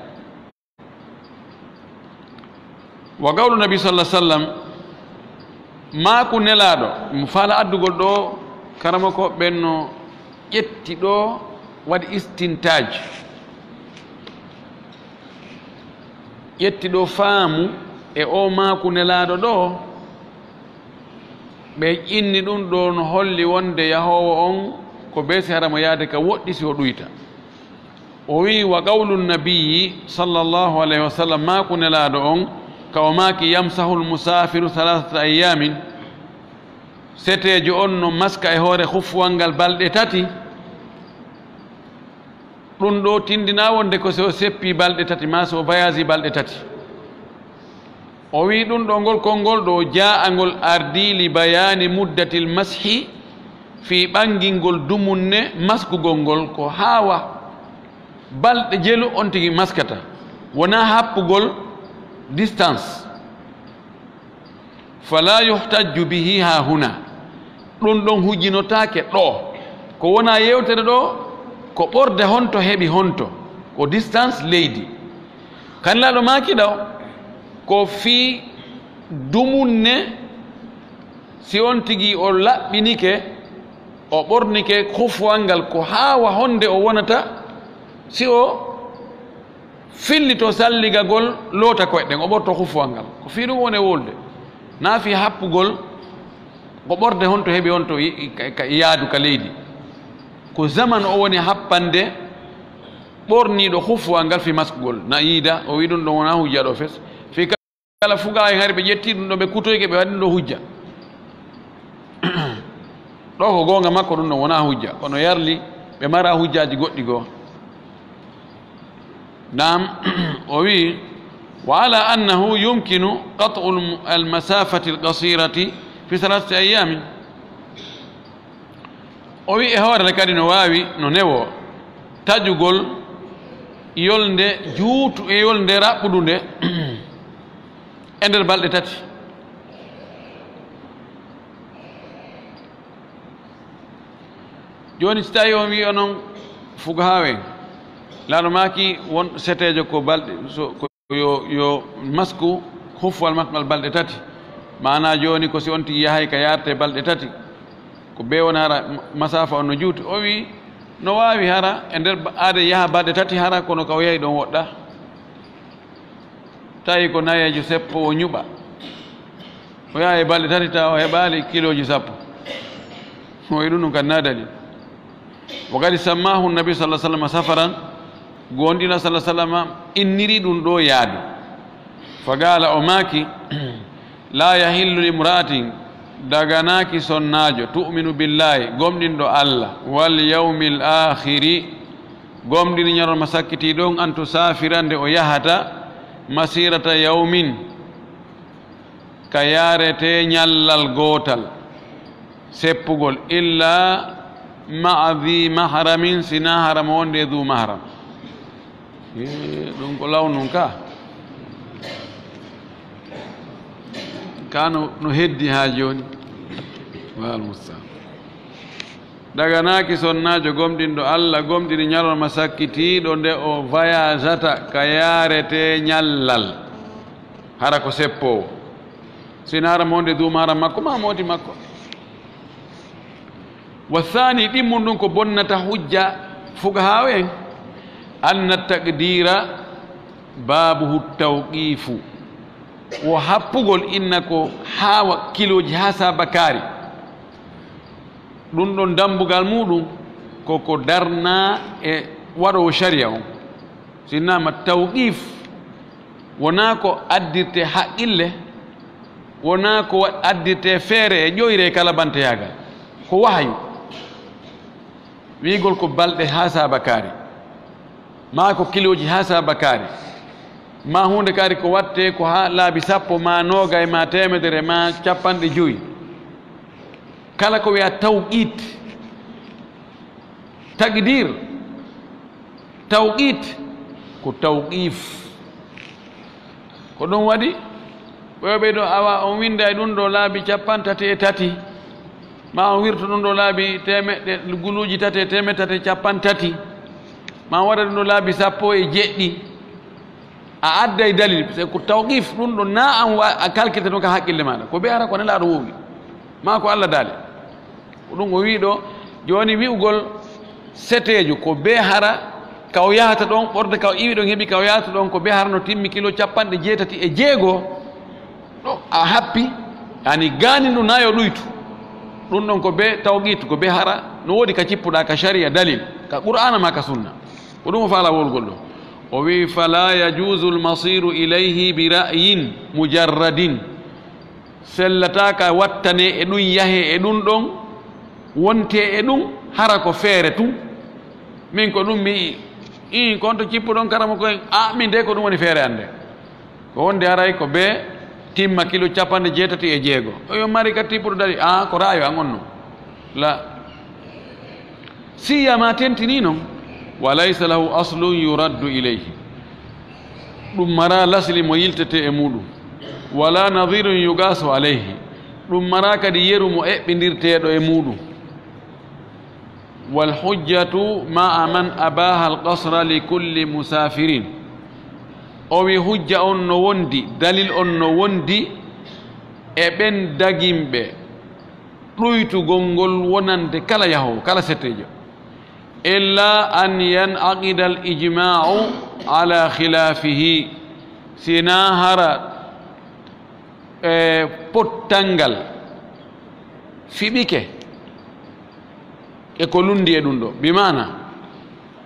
Wa qawlu nabi sallallahu alaihi wasallam, Maaku Nelaaɗo, mo faala addugol ɗo, karamoko ɓen no ƴetti ɗo, waɗi istintaaj. Ƴetti ɗo faamu e o maaku Nelaaɗo ɗo, ɓe ƴinni ɗum ɗo no holli wonde yahoowo on ko beesi hara mo yaade ka woɗɗi si o ɗuyta. O wi'i, "Wa qawlu nabiyyi sallallahu alayhi wa sallam, maaku Nelaaɗo on, ka o maaki, 'Yamsahul musaafiru thalathata ayyaamin,'" seteejo on no maska e hoore hufuwal ngal balɗe tati. Ɗum ɗo tindina wonde ko si o seppi balɗe tati, maa si o voyage balɗe tati. O wi'i ɗum ɗo ngol konngol ɗo jaa'a ngol ardii li bayaani muddatil mashi, fii ɓangingol dumunne maskugol ngol ko haawa balɗe jelu on tigi maskata, wonaa happugol distance. Fala yuhtajju bihi ha huna. Ɗum ɗon hujjinotaake ɗo. Ko wona yewtere ɗo, ko ɓorde honto heɓi honto, ko distance leydi. Kan laaɗo maaki ɗo, ko fii dumunne, si on tigi o laɓɓinike, o ɓornike hufuwal ngal, ko haawa honde o wonata, si o fillito salligagol, loota koyɗe ɗen, o ɓorto hufuwal ngal. Ko fii ɗum woni e wolde. Naa fii happugol, ko ɓorde honto heɓi honto i-, i-, ka, ka yaadu ka leydi. Ko zaman o woni happande ɓorniiɗo hufuwal ngal fii maskugol. Na yiida, o wi'i ɗum ɗon wonaa hujja ɗo fes. Fii kala fuqahaa en hari ɓe ƴetti ɗum ɗo, ɓe kutoyke, ɓe waɗi ɗum ɗo hujja. Ɗo ko goonga makko, ɗum ɗon wonaa hujja. Kono yarli ɓe mara hujjaaji goɗɗi goo. Naam, o wi'i, "Wa ala annahu yumkinu qat'u al-, al-masafati al-qasirati fi thalathati ayyamin." O wi'i e hoore kadi no waawi, no newoo, taƴugol yolnde juutu e yolnde raɓɓuɗunde e nder balɗe tati. Jooni, si tawi on wi'i onon fuqahaa en, laaɗo maaki won seteejo ko balɗe, so, ko yo, yo masku hufuwal makko ngal balɗe tati. Maanaa jooni ko si on tigi yahay ka yaarte balɗe tati, ko bee woni hara masaafa on no juuti. O wi'i, no waawi hara e nder ba-, aade yaha balɗe tati hara, kono ka o yahi ɗon woɗɗa. Tawi ko nayeejo seppo o ñuɓa. O yaha e balɗe tati tawa o heɓaali kilooji sappo. O wi'i ɗum ɗum kan na dalil. Wa qad sammaahu nabi sallallahu alaihi wasallam safaran. Goonɗinɗo sallallahu alaihi wasallam inniri ɗum ɗo yaadu. Fa qaala, o maaki, "La yahillu limra'atin," daganaaki sonnaajo, "tu'minu billahi," gomɗinɗo Allah, "wal yawmil aakhiri," gomɗini ñalorma sakkitiiɗo on, "an tusaafira," nde o yahata, "masirata yawmin," ka yaarete ñallal gootal, seppugol, "illa ma'a dhi mahramin," sinaa hara mo wonde e dhu mahram. Ee, ɗum ko law nun ka. Ka no, no heddi haa jooni. Wal mustaan. Daganaaki sonnaajo gomɗinɗo Allah, gomɗini ñalorma sakkitiiɗo nde o voyageata ka yaarete ñallal, hara ko seppoowo. Sinaa hara mo wonde dhu mahram makko, maa mooti makko. Wa thani, ɗimmun ɗum ko bonnata hujja fuqahaa en, anna taqdira babuhu tawqifu. Wo happugol inna ko haawa kilooji haa saabakaari. Ɗum ɗon dambugal muuɗum ko ko darnaa e waɗoowo shari'a on. Si innama tawqif, wonaa ko addirte haqqille, wonaa ko wa-, addirte feere e ƴoyre e kalabanteyaagal. Ko wahayu. Wi'gol ko balɗe haa saabakaari, maa ko kilooji haa saabakaari, maa huunde kaari ko watte ko haa laabi sappo, maa noogay, maa teemedere, maa cappanɗe jowi. Kala ko wi'a tawqiit, taqdir, tawqiit, ko tawqiif. Ko ɗum waɗi, ɓeyo ɓe ɗo awa, on winnda e ɗum ɗo laabi cappanɗe tati e tati, ma on wirto ɗum ɗo laabi teemeɗɗe, guluuji tati e teemeɗɗe tati e cappanɗe tati, ma on waɗa ɗum ɗo laabi sappo e jeɗɗi. A adday dalil, c'est ko tawqif, ɗum ɗo na an wa-, a kalkilta ɗum ka haqqille maaɗa. Ko ɓe ara ko Nelaaɗo wowli. Maa ko Allah daali. Ko ɗum o wii ɗo, jooni wi'ugol seteejo ko bee hara, ka o yahata ɗon, ɓorde ka o iwi ɗon, heɓi ka o yahata ɗon, ko bee hara no timmi kilo capanɗe jeetati e jeego, ɗo a happi, yani gaani ndu na yo ɗuytu. Ɗum ɗon ko bee tawqiit, ko bee hara, no woodi ka cippuɗaa ka shari'a dalil, ka Qur'aana maa ka sunna. Ko ɗum o faalaa wolgol ɗo. O wii, "Fala yajuzu al-masiru ilayhi bi ra'yin mujarradin." Sellataaka wattane e ɗum, yahe e ɗum ɗon, wonte e ɗum, hara ko feere tun. Min ko ɗum mi yi'i. Ii, kon to cippuɗon karamoko en, a, min de ko ɗum woni feere an de. Ko wonde haray ko bee timma kilo capanɗe jeetati e jeego. O yo mari ka tippuɗo dari, a, ko ra'ayo an on non. La. Siyama tentini non, wa laysa lahu aslun yuraddu ilayhi. Ɗum mara lasli mo yiltete e muɗum. Wala nadirun yugasu alayhi. Ɗum mara kadi yeru mo eɓɓindirteeɗo e muɗum. Wal hujjatu ma'a man abaha al qasra li kulli musafirin. O wi hujja on no wondi, dalil on no wondi e ɓen daginɓe ɗuytugol ngol wonande kala yahoowo, kala setteejo. Illa an yanaqida al ijma'u ala khilafihi. Sina hara, e, pottangal fiɓike e ko lundi e ɗum ɗo. Bi maana,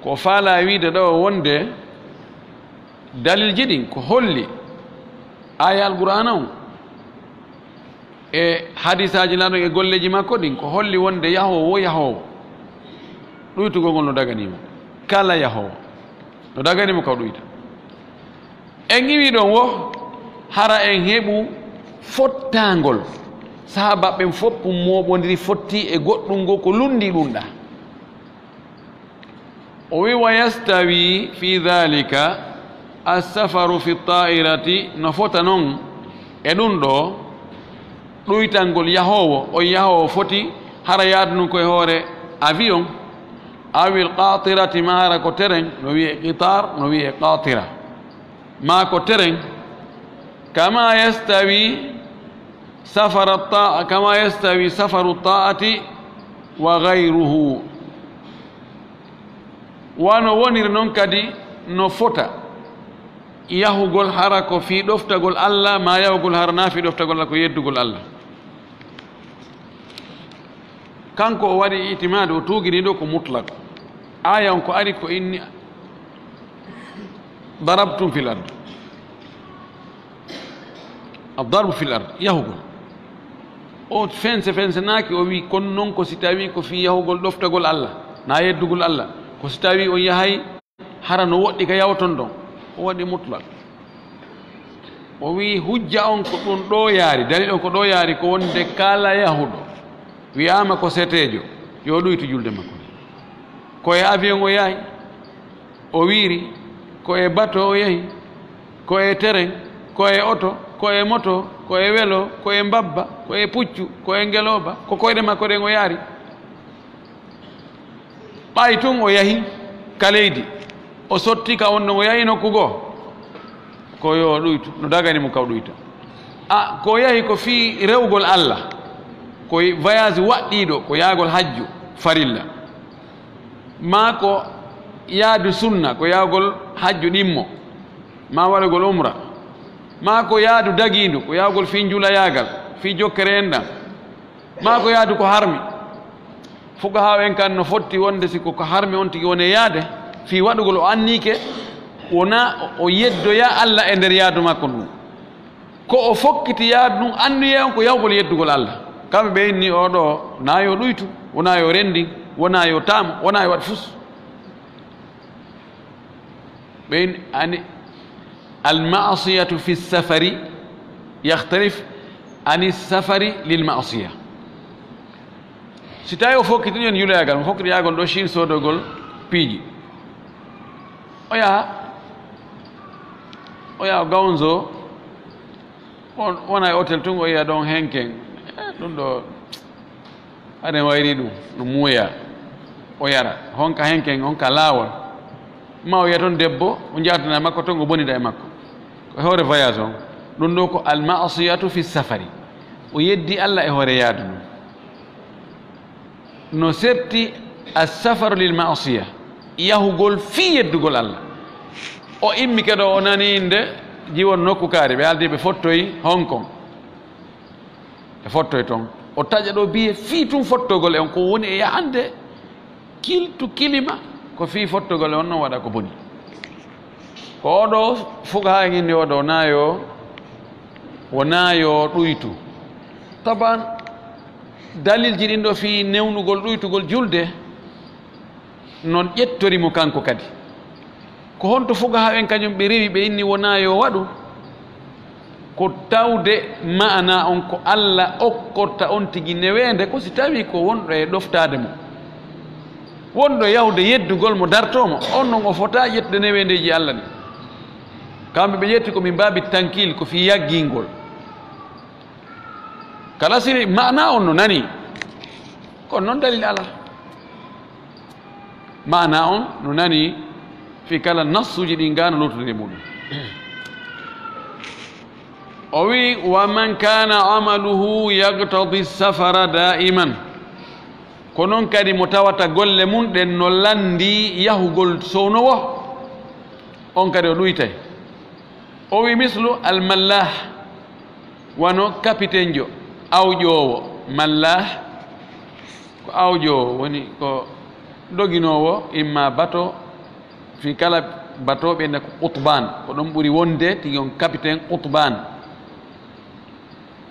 ko faala wiide ɗo wonde dalilji ɗin ko holli aya Alqur'aana on e hadisaaji na ɗon e golleeji makko ɗin, ko holli wonde yahoowo wo yahoowo, ɗuytugol ngol no daganimo. Kala yahoowo no daganimo ka o ɗuyta. En iwi ɗon wo, hara en heɓu fottangol. Sahaaba ɓen fof moɓondiri fotti e goɗɗum ngo ko lundi ɗum ɗa. O wi, "Wa yastawi fi dhalika as-safaru fi ta'irati", no fota non e ɗum ɗo, ɗuytangol yahoowo, on yahoowo foti hara yaadu nun ko e hoore avion, awil qatirati, ma hara ko teren, no wi'e qitar, no wi'e qatira, ma ko teren, kama yastawi safara ta-, kama yastawi safaru ta'ati wa ghayruhu. Wano woniri non kadi no fota yahugol hara ko fii ɗoftagol Allah, ma yahugol hara na fii ɗoftagol Allah, ko yeddugol Allah. Kanko o waɗi itimaade, o tuugini ɗo ko mutlaq. Aya on ko ari ko inni darabtum fil ard. Ad-darbu fil ard, yahugol. O fense fensenaaki, o wi, "Kono non ko si tawi ko fii yahugol ɗoftagol Allah, na yeddugol Allah. Ko si tawi on yahay hara no woɗɗi ka yahoton ɗon." O waɗi mutlaq. O wi, "Hujja on ko ɗum ɗo yaari, dalil on ko ɗo yaari, ko wonde kala yahuɗo wi'aama ko seteejo, yo ɗuytu julde makko. Ko e avion o yahi, o wiiri, ko e bato o yahi, ko e teren, ko e oto, ko e moto, ko e welo, ko e mbabba, ko e puccu, ko e ngelooba, ko koyɗe makko ɗen o yaari. Ɓay tun o yahi ka leydi, o sotti ka on ɗon, o yahi nokku goo, ko yo ɗuytu, no dagani mo ka o ɗuyta." A, ko yahi ko fii rewgol Allah, ko voyage waɗɗiiɗo, ko yaagol hajju farilla, maa ko yaadu sunna, ko yaagol hajju ɗimmo, maa waɗugol umra, maa ko yaadu dagiindu, ko yaagol fii njulayaagal, fii jokkere enɗan, maa ko yaadu ko harmi. Fuqahaa en kan no fotti wonde si ko, ko harmi on tigi woni e yaade, fii waɗugol o anniike, wona o yeddoya Allah e nder yaadu makko ndun. Ko o fokkiti yaadu ndun, anniye on ko yahugol yeddugol Allah. Kamɓe ɓe inni o ɗo, na yo ɗuytu, wona yo renndin, wona yo taam, wona yo waɗ fus. Ɓen ani, al ma'siyatu fi safari yakhtalif ani safari lil ma'siya. Si tawi o fokkiti en yuloyaagal, mo fokkiti yaagol ɗo Chine soodogol piiji. O yaha, o yaha Guangzhou, on wona e hôtel tun, o yiya ɗon henken. Eh, ɗum ɗo, aɗen wayri ɗum, no muuya, o yara. Honka henken, honka laawol. Ma o yiya toon debbo, o jaatana e makko toon, o bonida e makko. Ko e hoore voyage on. Ɗum ɗo ko al ma'siyatu fi safari. O yeddi Allah e hoore yaadu ndun. No serti assafaru lil maasiya, yahugol fii yeddugol Allah. O immi kadi o nani nde jiwon nokku kaari, ɓe aldi ɓe fottoyi Hong Kong. Ɓe fottoyi ton. O taƴa ɗo biye fii tun fottogol e on ko woni e yahande kiltu kilima ko fii fottogol e on non waɗa ko boni. Ko oɗo fuka haa en inni oɗo naayo, o naayo ɗuytu. Taban, dalilji ɗin ɗo fii newnugol ɗuytugol julde, non ƴettori mo kanko kadi. Ko honto fuka haa en kañum ɓe rewi ɓe inni wonaa yo waɗu? Ko tawde maana on ko Allah okkorta on tigi neweende ko si tawi ko wonɗo e ɗoftaade mo. Wonɗo e yahude yeddugol mo dartoo mo, on non o fotaa ƴettude neweendeeji Allah ɗin. Kamɓe ɓe ƴetti ko min baabi tankil, ko fii yaggingol. Kala si maana on no nani, kono non dalil alaa. Maana on no nani fii kala nassuuji ɗin gaa no lortude e muɗum. O wi, "Wa man kana amaluhu yaqtadi safara daiman." Ko non kadi mo tawata golle mun ɗen no lanndii yahugol sownowo, on kadi o ɗuytay. O wi, "Mislu al mallah," wano kapitenjo, awƴoowo. Mallah ko awƴoowo, woni ko doginoowo imma bato, fii kala bato ɓe nda ko qutban, ko ɗon ɓuri wonde tigi on kapiten qutban.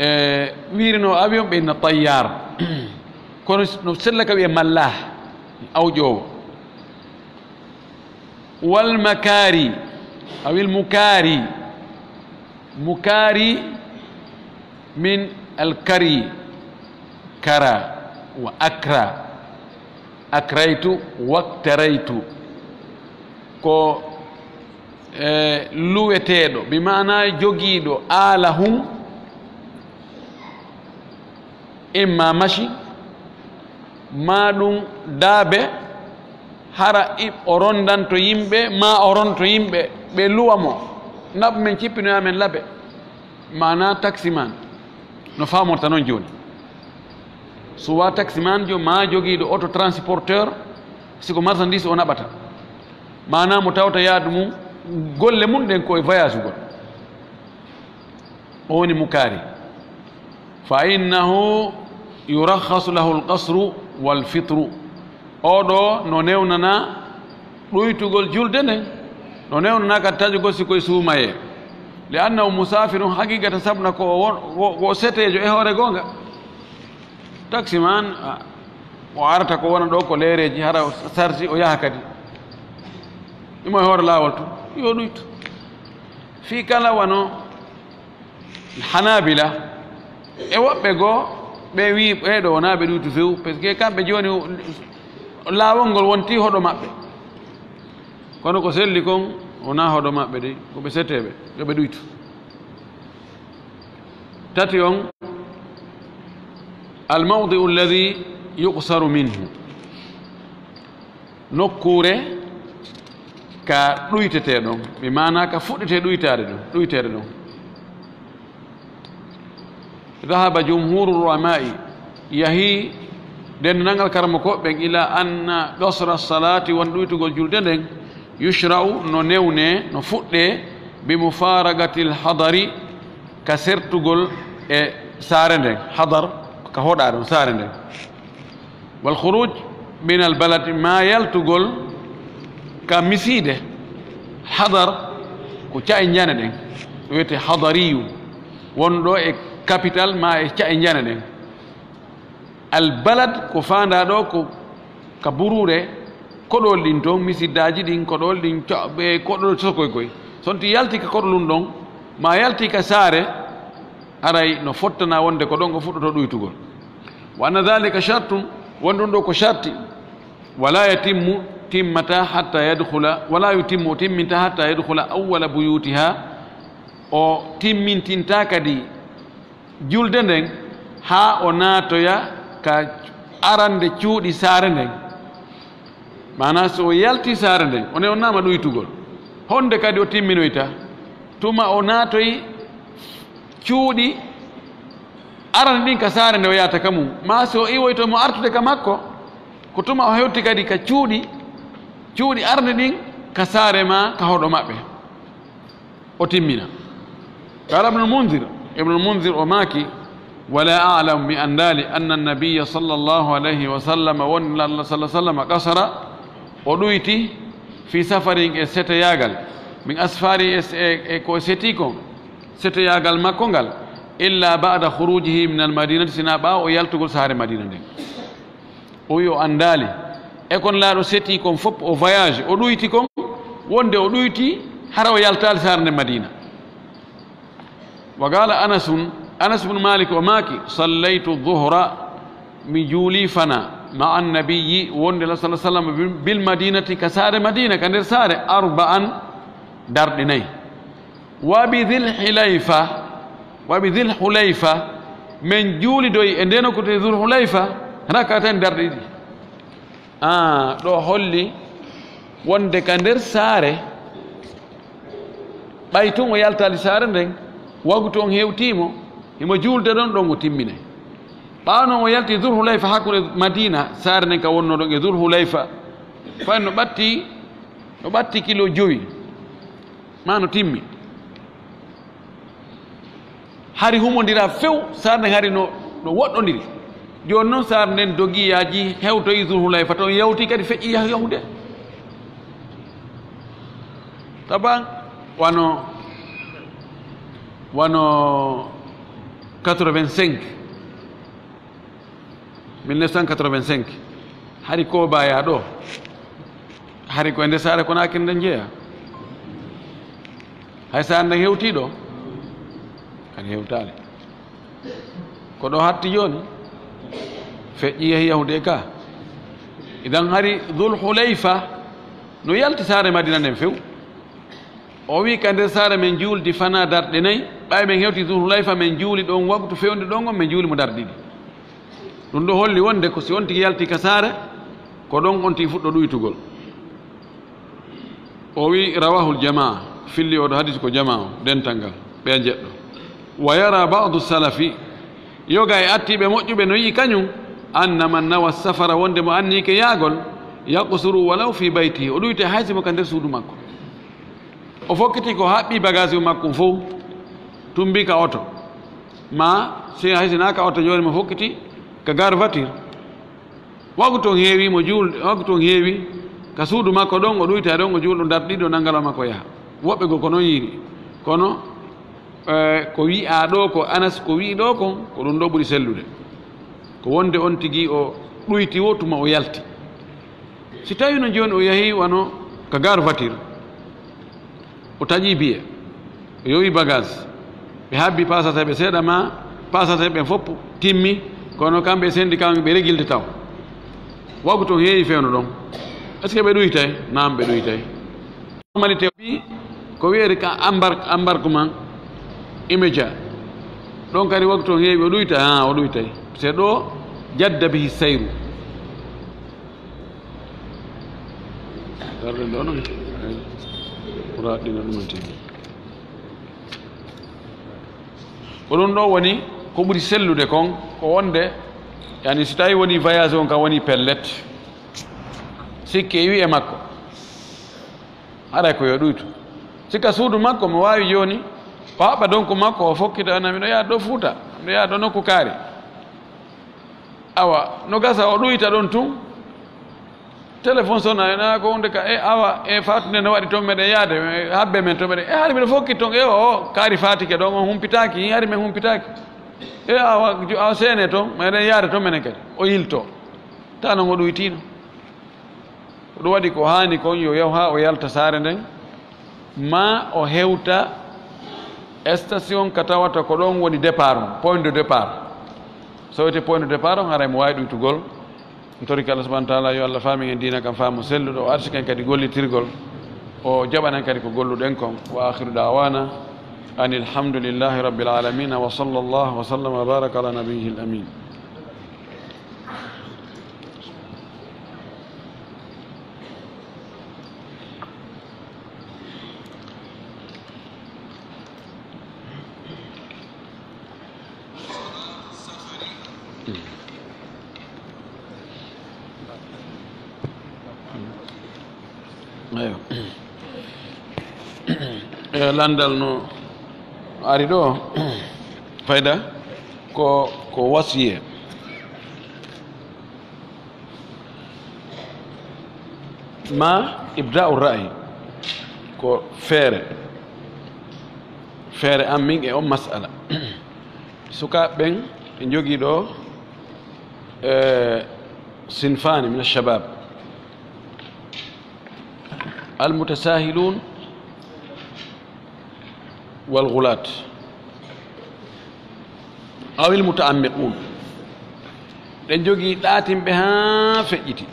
E wiirino avion ɓe inna tayyar. Kono no sella ka wiye mallah, awƴoowo. Wal makari, awil mukari. Mukari min al kari, kara wa akra. Akraytu waktaraytu. Ko, e, luweteeɗo, bi maana jogiiɗo aala hun, imma machine, maa ɗum daabe, hara i-, o rondanto yimɓe, maa o ronto yimɓe, ɓe luwa mo, naɓ men cippinoya men labe. Maana taximan, no faamorta non jooni. Suwa taximan jo, maa jogiiɗo auto transporteur, si ko marchandise o naɓata. Maana mo tawta yaadu mum, golle mum ɗen ko e voyage gol. O woni mukaari. Fa innahu yurakhasu lahu alqasru wal fitru. Oɗo no newnana ɗuytugol julde nden. No newnana ka taƴugol si koye suumayee. Li annahu musafirun haqiqatan, sabuna ko o won-, ko, ko seteejo e hoore goonga. Taximan, a, o arata ko wona ɗo ko leereeji, hara o sarsi o yaha kadi. Imo e hoore laawol tun, yo ɗuytu. Fii kala wano Hanabila e woɓɓe goo, ɓe wii ɓee ɗo wonaa ɓe ɗuytu few, parce que kamɓe jooni laawol ngol wonti hoɗo maɓɓe. Kono ko selli kon wonaa hoɗo maɓɓe de, ko ɓe seteeɓe, yo ɓe ɗuytu. Tati on, al mawdi'u alladhi yuqsaru minhu. Nokkuure ka ɗuytetee ɗon, bi maana ka fuɗɗetee ɗuytaade ɗon, ɗuyteede ɗon. Dhahaba jumhuru ulama'i, yahii denndangal karamokooɓe ɓen, ila anna qasra salati, won ɗuytugol julde nden, yushra'u, no newnee, no fuɗɗee, bi mufaragatil hadari, ka sertugol e saare nden, hadar, ka hoɗaa ɗon saare nden. Wal khuruj min al balad, ma yaltugol ka misiide. Hadar ko ca'e njane ɗen, wiyete hadariyu, wonɗo e capital ma e ca'e njane ɗen. Al balad ko faandaa ɗo ko ka buruure, koɗol ɗin ton, misiddaaji ɗin, koɗol ɗin, coɓɓe, koɗol sokoy koy. Sonti yalti ka koɗolun ɗon, ma yalti ka saare, haray no fottana wonde ko ɗon o fuɗɗoto ɗuytugol. Wa anna dhalika shartun, won ɗum ɗo ko sharti. Wala yatimmu, timmata hatta yadkhula, wala yutimmu, o timminta hatta yadkhula awwala buyutiha, o timmintinta kadi julde nden haa o naatoya ka arande cuuɗi saare nden. Maanaa, so o yaltii saare nden, o newnnaama ɗuytugol. Honde kadi o timminoyta? Tuma o naatoyi cuuɗi arani ɗin ka saare nde o yahata ka mum. Maa si o iwoyto mo artude ka makko, Ko tuma o hewti kadi ka cuuɗi, cuuɗi arde ɗin, ka saare ma, ka hoɗo maɓɓe. O timmina. Qala Ibnul Munzir, Ibnul Munzir o maaki, "Wala a'lamu, mi anndaali, anna nabiyya sallallahu alayhi wa sallam, won Nulaaɗo sallallahu alayhi wa sallam, qasara, o ɗuyti, fi safarin, e seteyaagal, min asfari, e, e, e ko seti kon, seteyaagal makko ngal, illa ba'da khurujihi min al-madinati, sina ɓaawo o yaltugol saare Madina nden." O wi o anndaali. E kon laaɗo seti kon fof, o voyage, o ɗuyti kon, wonde o ɗuyti, hara o yaltaali saare nden Madina. Wa qala Anasun, Anas ibn Malik o maaki, "Sallaytu dhuhra, mi juuli fana, ma'a nabiyyi, wonde la sallallahu alayhi wa sallam, bil, bil madinati, ka saare Madina, ka nder saare, arba'an, darɗe nayi. Wa bi Dhil Hulayfa, wa bi Dhil Hulayfa, min juulidoyi e ndeno ko to Dhul Hulayfa, rak'atan, darɗe ɗiɗi." Ah, ɗo holli wonde ka nder saare, ɓay tun o yaltaali saare nden, waktu on hewtiimo, himo juulde ɗon, ɗon o timminay. Ɓaawo non o yalti Dhul Hulayfa, hakkunde Madina, saare nden ka wonno ɗon e Dhul Hulayfa, fay no ɓatti, no ɓatti kilo jowi, ma no timmi. Hari humondira few, saare nden hari no, no woɗɗondiri. Jooni non saare nden dogi yaaji, hewtoyi Dhul Hulayfa ton, yawti kadi feƴƴi yah-, yahude. Taban, wano, wano quatre-vingt-cinq, mille neuf cent quatre-vingt-cinq, hari ko baya ɗo, hari ko e nder saare Konaakiri nden jeeya. Hay saare nden hewti ɗo, kadi hewtaali. Ko ɗo hatti jooni, feƴƴi yahi yahude e ka. Idan hari Dhul Hulayfa no yalti saare Madina nden few. O wi ka nder saare men juuldi fana darɗe nayi, ɓay men hewti Dhul Hulayfa men juuli ɗon waktu fewndi ɗon on, men juuli mo darɗe ɗiɗi. Ɗum ɗo holli wonde ko si on tigi yalti ka saare, ko ɗon on tigi fuɗɗo ɗuytugol. O wi, rawahul jamaa, filli oɗo hadis ko jamaa o, dental ngal, ɓe jeɗɗo. Wa yara ba'du salafi, yoga e attiɓe moƴƴuɓe no yi'i kañum, anna man nawa safara, wonde mo anniyike yaagol, yaqsuru walaw fi baytihi, o ɗuyte hay si mo ka nder suudu makko. O fokkiti ko haɓɓi bagage makko fow, tumbi ka oto. Ma si hay si na ka oto jooni mo fokkiti ka gare voiture. Waktu on heewi mo juul-, waktu on heewi ka suudu makko ɗon, o ɗuyta ɗon, o juul ɗo darɗe ɗiɗi, o nangala makko yaha. Woɓɓe goo ko non yiiri. Kono, eh, ko wi'aa ɗo, ko Anas ko wi'i ɗo kon, ko ɗum ɗo ɓuri sellude. Ko wonde on tigi o ɗuyti wo tuma o yalti. Si tawi no jooni o yahi wano ka gare voiture, o taƴi biye, o yowi bagage, ɓe habbi pasaseeɓe seeɗa ma pasaseeɓe ɓen fof timmi, kono kamɓe e syndicat ɓe regilde taw. Waktu on heewi fewndo ɗon. Est-ce que ɓe ɗuytay? Naam, ɓe ɗuytay. Normalité ɓi ko wiyete ka embar-, embarquement immédiat. Ɗon kadi waktu on heewi o ɗuyta, ha, o ɗuytay. C'est ɗo jadda bihi sayru. Darɗe ɗo non. Ɓura ɗina ɗumen tigi. Ko ɗum ɗo woni ko ɓuri sellude kon, ko wonde, yani, si tawi woni voyage on ka woni pellet, sikke iwi e makko, haray ko yo ɗuytu. Si ka suudu makko mo waawi jooni, o haɓɓa donku makko, o fokkita, "Ana miɗo yaha ɗo Fuuta, miɗo yaha ɗo nokku kaari." Awa, no gasa o ɗuyta ɗon tun. Téléphone sona, ena ko hunde ka, e awa, e Faatu nde no waɗi toon meɗen yaade, e habbe men toon meɗen, e hari miɗo fokki toon, e o, o, kaari faatike ɗon, on humpitaaki, hari men humpitaaki. E awa, ju-, awa seene toon, meɗen yaade toon menen kadi. O yilto. Ta non o ɗuytiino. Ko ɗum waɗi ko haani kon yo yahu haa o yalta saare nden, ma o hewta station ka tawata ko ɗon woni départ on, point de départ. So wiyetee point de départ on, haray mo waawi ɗuytugol. Mi torike Allah subhanahu wa taala yo Allah faamin en diina kan faamu selluɗo, o arsika en kadi gollitirgol, o jaɓana en kadi ko golluɗen kon. Wa akhiru da'wana anil hamdulillahi rabbil alamin, wa sallallahu wa sallam wa baraka ala nabiyyihil amin. Eyo. E, lanndal no ari ɗo, fayda ko, ko wasiye ma ibda'u ra'yi, ko feere, feere an min e on mas'ala. Sukaaɓe ɓen ɓe njogii ɗo, e, sinfaani min alshabab, almutasahilun walgulat, aw almutaammiqun. Ɓe njogii ɗaatinɓe haa feƴƴiti,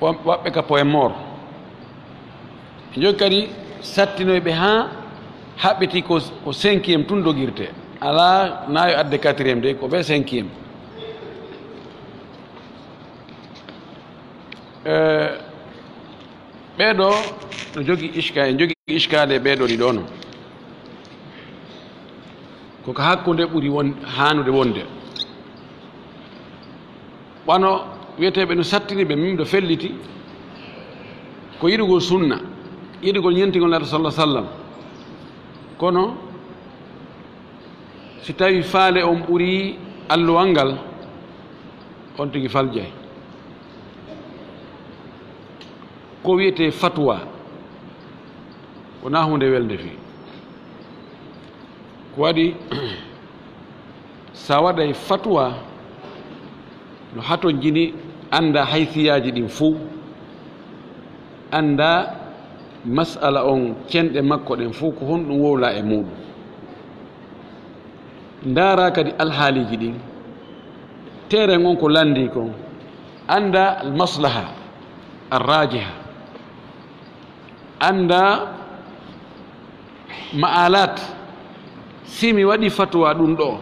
wa-, waɓɓe ka poyen mor. Ɓe njogii kadi sattinoyɓe haa haɓɓiti ko, ko cinquième tun dogirte. Alaa na yo adde quatrième de, ko ɓe cinquième. Eh, ɓee ɗo no jogii iska-, e jogii iskaale ɓee ɗo ɗiɗo no. Ko ka hakkunde ɓuri won-, haanude wonde. Wano wiyeteeɓe no sattini ɓe, min ɗo felliti ko yiɗugol sunna, yiɗugol ñentigol Nulaaɗo sallallahu alaihi wasallam. Kono si tawi faale on ɓuri alluwal ngal, on tigi faljay. Ko wiyetee fatwa, wonaa huunde welde fii. Ko waɗi, sa waɗay fatwa, no hatonjini, annda haysiyaaji ɗin fow, annda mas'ala on, cenɗe makko ɗen fow, ko honɗum wowlaa e muuɗum. Ndaara kadi alhaaliiji ɗin, teeren on ko lanndii kon, annda almaslaha arrajiha, annda ma'alat. Si mi waɗi fatwa ɗum ɗo,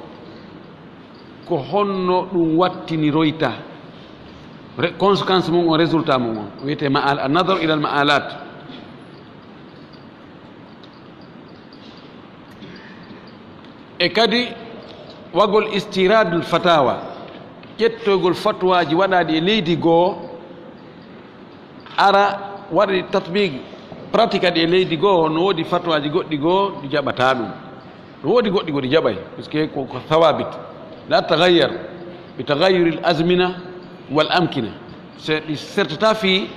ko honno ɗum wattiniroyta? Re-, conséquence mum on, résultat mum on, wiyetee ma'al, an-nadar ila al-ma'alat. E kadi wagol istiradul fatawa, ƴettogol fatwaji waɗaɗi e leydi goo, ara waɗa ɗi tatbiq, pratique ɗi e leydi goo, no woodi fatwaji goɗɗi goo ɗi jaɓata ɗum, no woodi goɗɗi goo ɗi jaɓay, parce que ko, ko thawabit, la taghayyar bi taghayyuril azmina wal amkina. Se ɗi sertata fii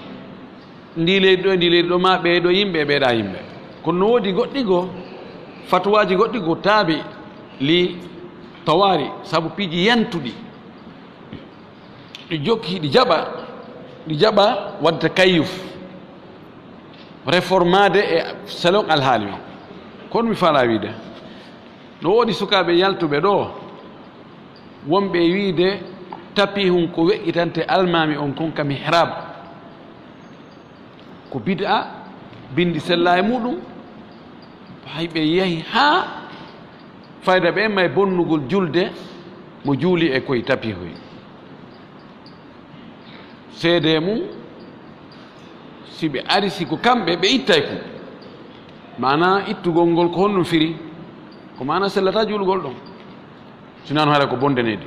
ndi leydi ɗo e ndi leydi ɗo, ma ɓeeɗo yimɓe e ɓeeɗa yimɓe. Kono no woodi goɗɗi goo, fatwaaji goɗɗi goo taabi li tawari, sabu piiji yantuɗi. Ɗi jokki, ɗi jaɓa, ɗi jaɓa waɗde takayyuf, réformade e selon alhaali o. Kono mi faalaa wiide, no woodi sukaaɓe yaltuɓe ɗo, wonɓe e wiide tapihun ko weƴƴitante almaami on kon ka mihrab. Ko bid'a, binndi sellaa e muuɗum. Hay ɓe yahi haa fayda ɓe may bonnugol julde mo juuli e koye tapihoy. Seedee mum, si ɓe ari, si ko kamɓe, ɓe ittay ko. Maanaa ittugol ngol ko honɗum firi? Ko maanaa sellataa juulugol ɗon. Sinaa no hara ko bonde needi.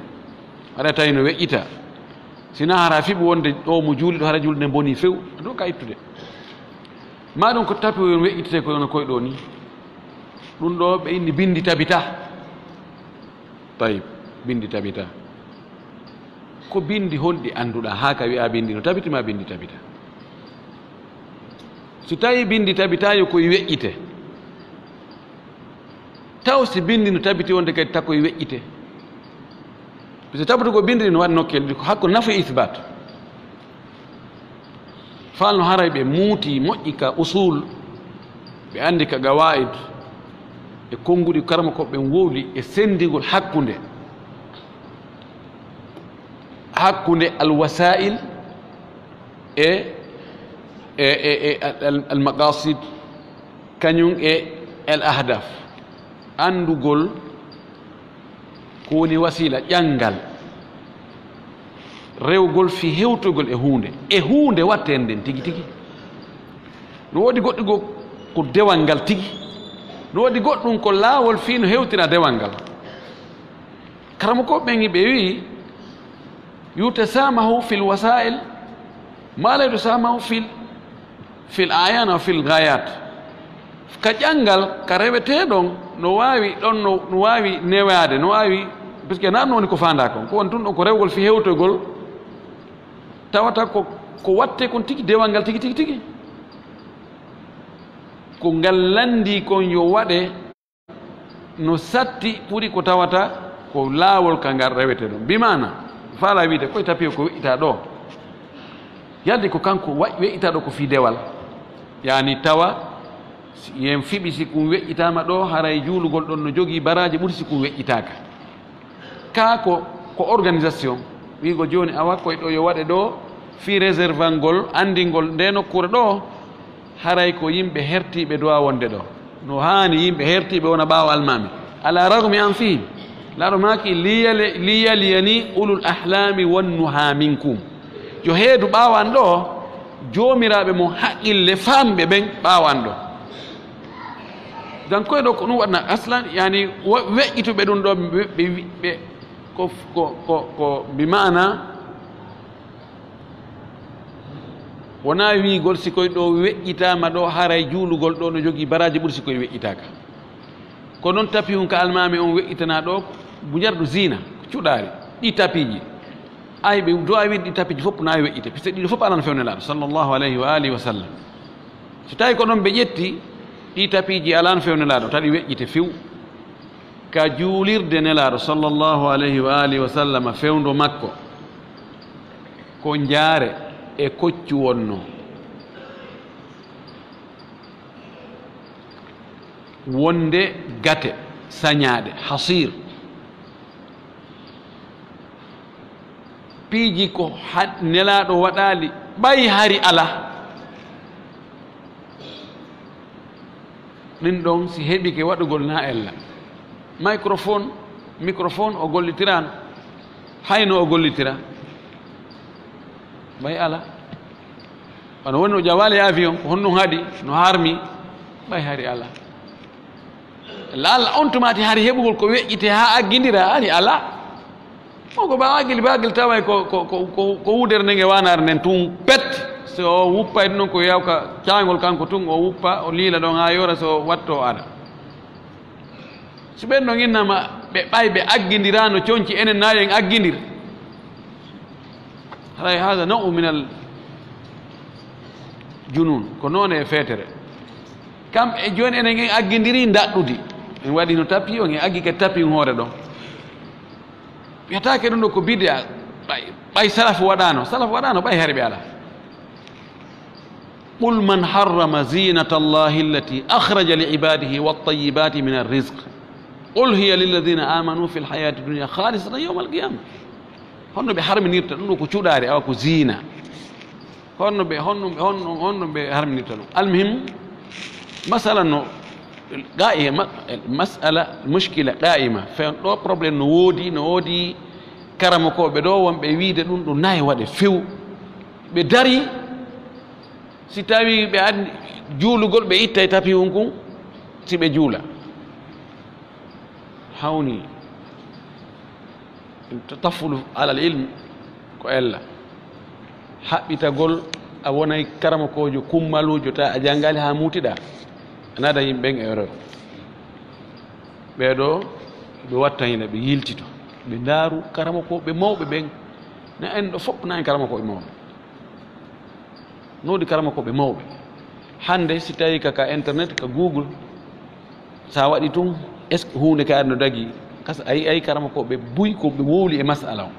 Hara tawi no weƴƴita. Sinaa hara fiɓi wonde ɗo mo juuli ɗo, hara julde nden bonii few. Ɗum ka ittude. Maa ɗum ko tapi on weƴƴitete ko no koy ɗo ni. Ɗum ɗo ɓe inni binndi tabita. Tayib, binndi tabita. Ko binndi honɗi annduɗaa haa ka wi'aa binndi no tabiti maa binndi tabita? Si tawi binndi tabita yo koy weƴƴite. Taw si binndi no tabiti wonde kadi takoy weƴƴite. Parce que tabitugol binndi no waɗi nokkeeli ɗiɗi, ko hakko nafu e isbaat. Faal no haray ɓe muuti moƴƴi ka usul, ɓe anndi ka gawaid, e konnguɗi karamokooɓe ɓen wowli e senndingol hakkunde, hakkunde alwasail e, e, e, e al, al, almaqasid, kañum e al ahdaf. Anndugol ko woni wasiila ƴanngal, rewgol fii hewtugol e huunde, e huunde watten nden tigi tigi. No woodi goɗɗi goo ko dewal ngal tigi, no woodi goɗɗum ko laawol fii no hewtina dewal ngal. Karamokooɓe ɓen ɓe wi'i, Yutasamahu fil wasa'il, ma la yutasamahu fil, fil ayana, fil gayat. Ka ƴanngal, ka rewetee ɗon, no waawi ɗon, no, no waawi newaade, no waawi, parce que naa ɗum woni ko faandaa kon. Ko woni tun ɗon ko rewgol fii hewtogol, tawata ko, ko wattee kon tigi, dewal ngal tigi, tigi, tigi. Ko ngal lanndii kon yo waɗe no satti ɓuri ko tawata ko laawol ka ngal rewetee ɗon. Bi maana, faalaa wiide koye tapiyo ko weƴƴitaa ɗoo. Yalti ko kanko wa-, weƴƴitaa ɗoo ko fii dewal. Yaani tawa, si yen fiɓi si kun weƴƴitaama ɗoo, haray juulugol ɗon no jogii baraaji ɓuri si kun weƴƴitaaka. Kaa ko, ko organisation, wiigo jooni awa koye ɗoo yo waɗe ɗoo, fii réservangol, anndingol ndee nokkuure ɗoo, haray ko yimɓe hertiiɓe duwaa wonde ɗoo. No haani yimɓe hertiiɓe wona ɓaawo almaami. Ala ragmi an fihim. Laaɗo maaki, liyali-, liyaliyani ulul ahlami wan nuha minkum. Yo heedu ɓaawo an ɗoo, joomiraaɓe mon haqqille faamɓe ɓen ɓaawo an ɗoo. Dan koye ɗoo ko ɗum waɗna aslan, yani, wo-, weƴƴituɓe ɗum ɗoo, ɓe, ɓe, ɓe, ko, ko, ko, ko bi maana, wonaa wiigol si koye ɗoo weƴƴitaama ɗoo, haray juulugol ɗoo no jogii baraaji ɓuri si koye weƴƴitaaka. Ko noon tapi hun ka almaami on weƴƴitanaa ɗoo, mujarradu zina, ko cuɗaari, ɗi tapiiji. Ay, ɓe duwaa wiide ɗi tapiiji fof na weƴƴite, parce que ɗiɗo fof alano fewne laaɗo, sallallahu alayhi wa alihi wa sallam. So tawi ko ɗon ɓe ƴetti, ɗi tapiiji alano fewne laaɗo, tawi weƴƴite few. Ka juulirde Nelaaɗo sallallahu alayhi wa alihi wa sallam fewndo makko, ko njaare e koccu wonno. Wonde gate sañaaɗe, hasir. Piiji ko ha-, Nelaaɗo waɗaali, ɓay hari alaa. Ɗin ɗon, si heɓike waɗugol na ella. Microphone, microphone o gollitiraano, hayno o gollitira, ɓay alaa. Wano woni no ƴawaali e avion, ko honɗum haɗi, no harmi, ɓay hari alaa. Lalla on tumaati hari heɓugol ko weƴƴitee haa aggindira, hari alaa. On ko ɓaawo aggil, ɓe aggil taway ko, ko, ko, ko, ko wudere nden e waanaare nden tun pet. So o wuppa e ɗum ɗon ko yawka caayngol kanko tun, o wuppa, o liila ɗon haa yoora, so o watto o ara. So ɓen ɗon innama ɓe ɓay ɓe aggindiraano conci, enen na en aggindir. Haray hada naw'u min al junun, ko noone e feetere. Kam e jooni enen en aggindiri ndaɗɗudi. En waɗi no tapi, on en aggi ke tapi hoore ɗon. Wiyataake ɗum ɗo ko bid'a, ɓay, ɓay salafu waɗaano. Salafu waɗaano, ɓay hari ɓe alaa. قل من حرم زينة الله التي أخرج لعباده والطيبات من الرزق قل هي للذين آمنوا في الحياة الدنيا خالصة يوم القيامة. Honno ɓe harminirta ɗum ɗo ko cuɗaari, awa ko ziina? Honno ɓe, honno, honno, honno ɓe harminirta ɗum? Almuhim, masala no, qa'i-, ma-, masala, mushkila qa'ima. Fen ɗo problème no woodi, no woodi karamokooɓe ɗo wonɓe wiide ɗum ɗo nayi waɗe few. Ɓe dari, si tawi ɓe andi juulugol, ɓe ittay tapi hun kun, si ɓe juula. Hawni. Tatafulu alal ilm ko ella. Haɓɓitagol a wonay karamokoojo kummaluujo, ta a janngaali haa muutiɗaa, a naada yimɓe ɓen e erreur. Ɓee ɗoo, ɓe watta hina, ɓe yiltito, ɓe ndaaru karamokooɓe mawɓe ɓen. Na en ɗo fof na en karamokooɓe mawɓe. No woodi karamokooɓe mawɓe. Hannde, si tawii ka, ka internet, ka Google, so a waɗi tun, est-ce que huunde ka no dagi? Kas-, a yi'ay karamokooɓe buy ko ɓe wowli e masala on.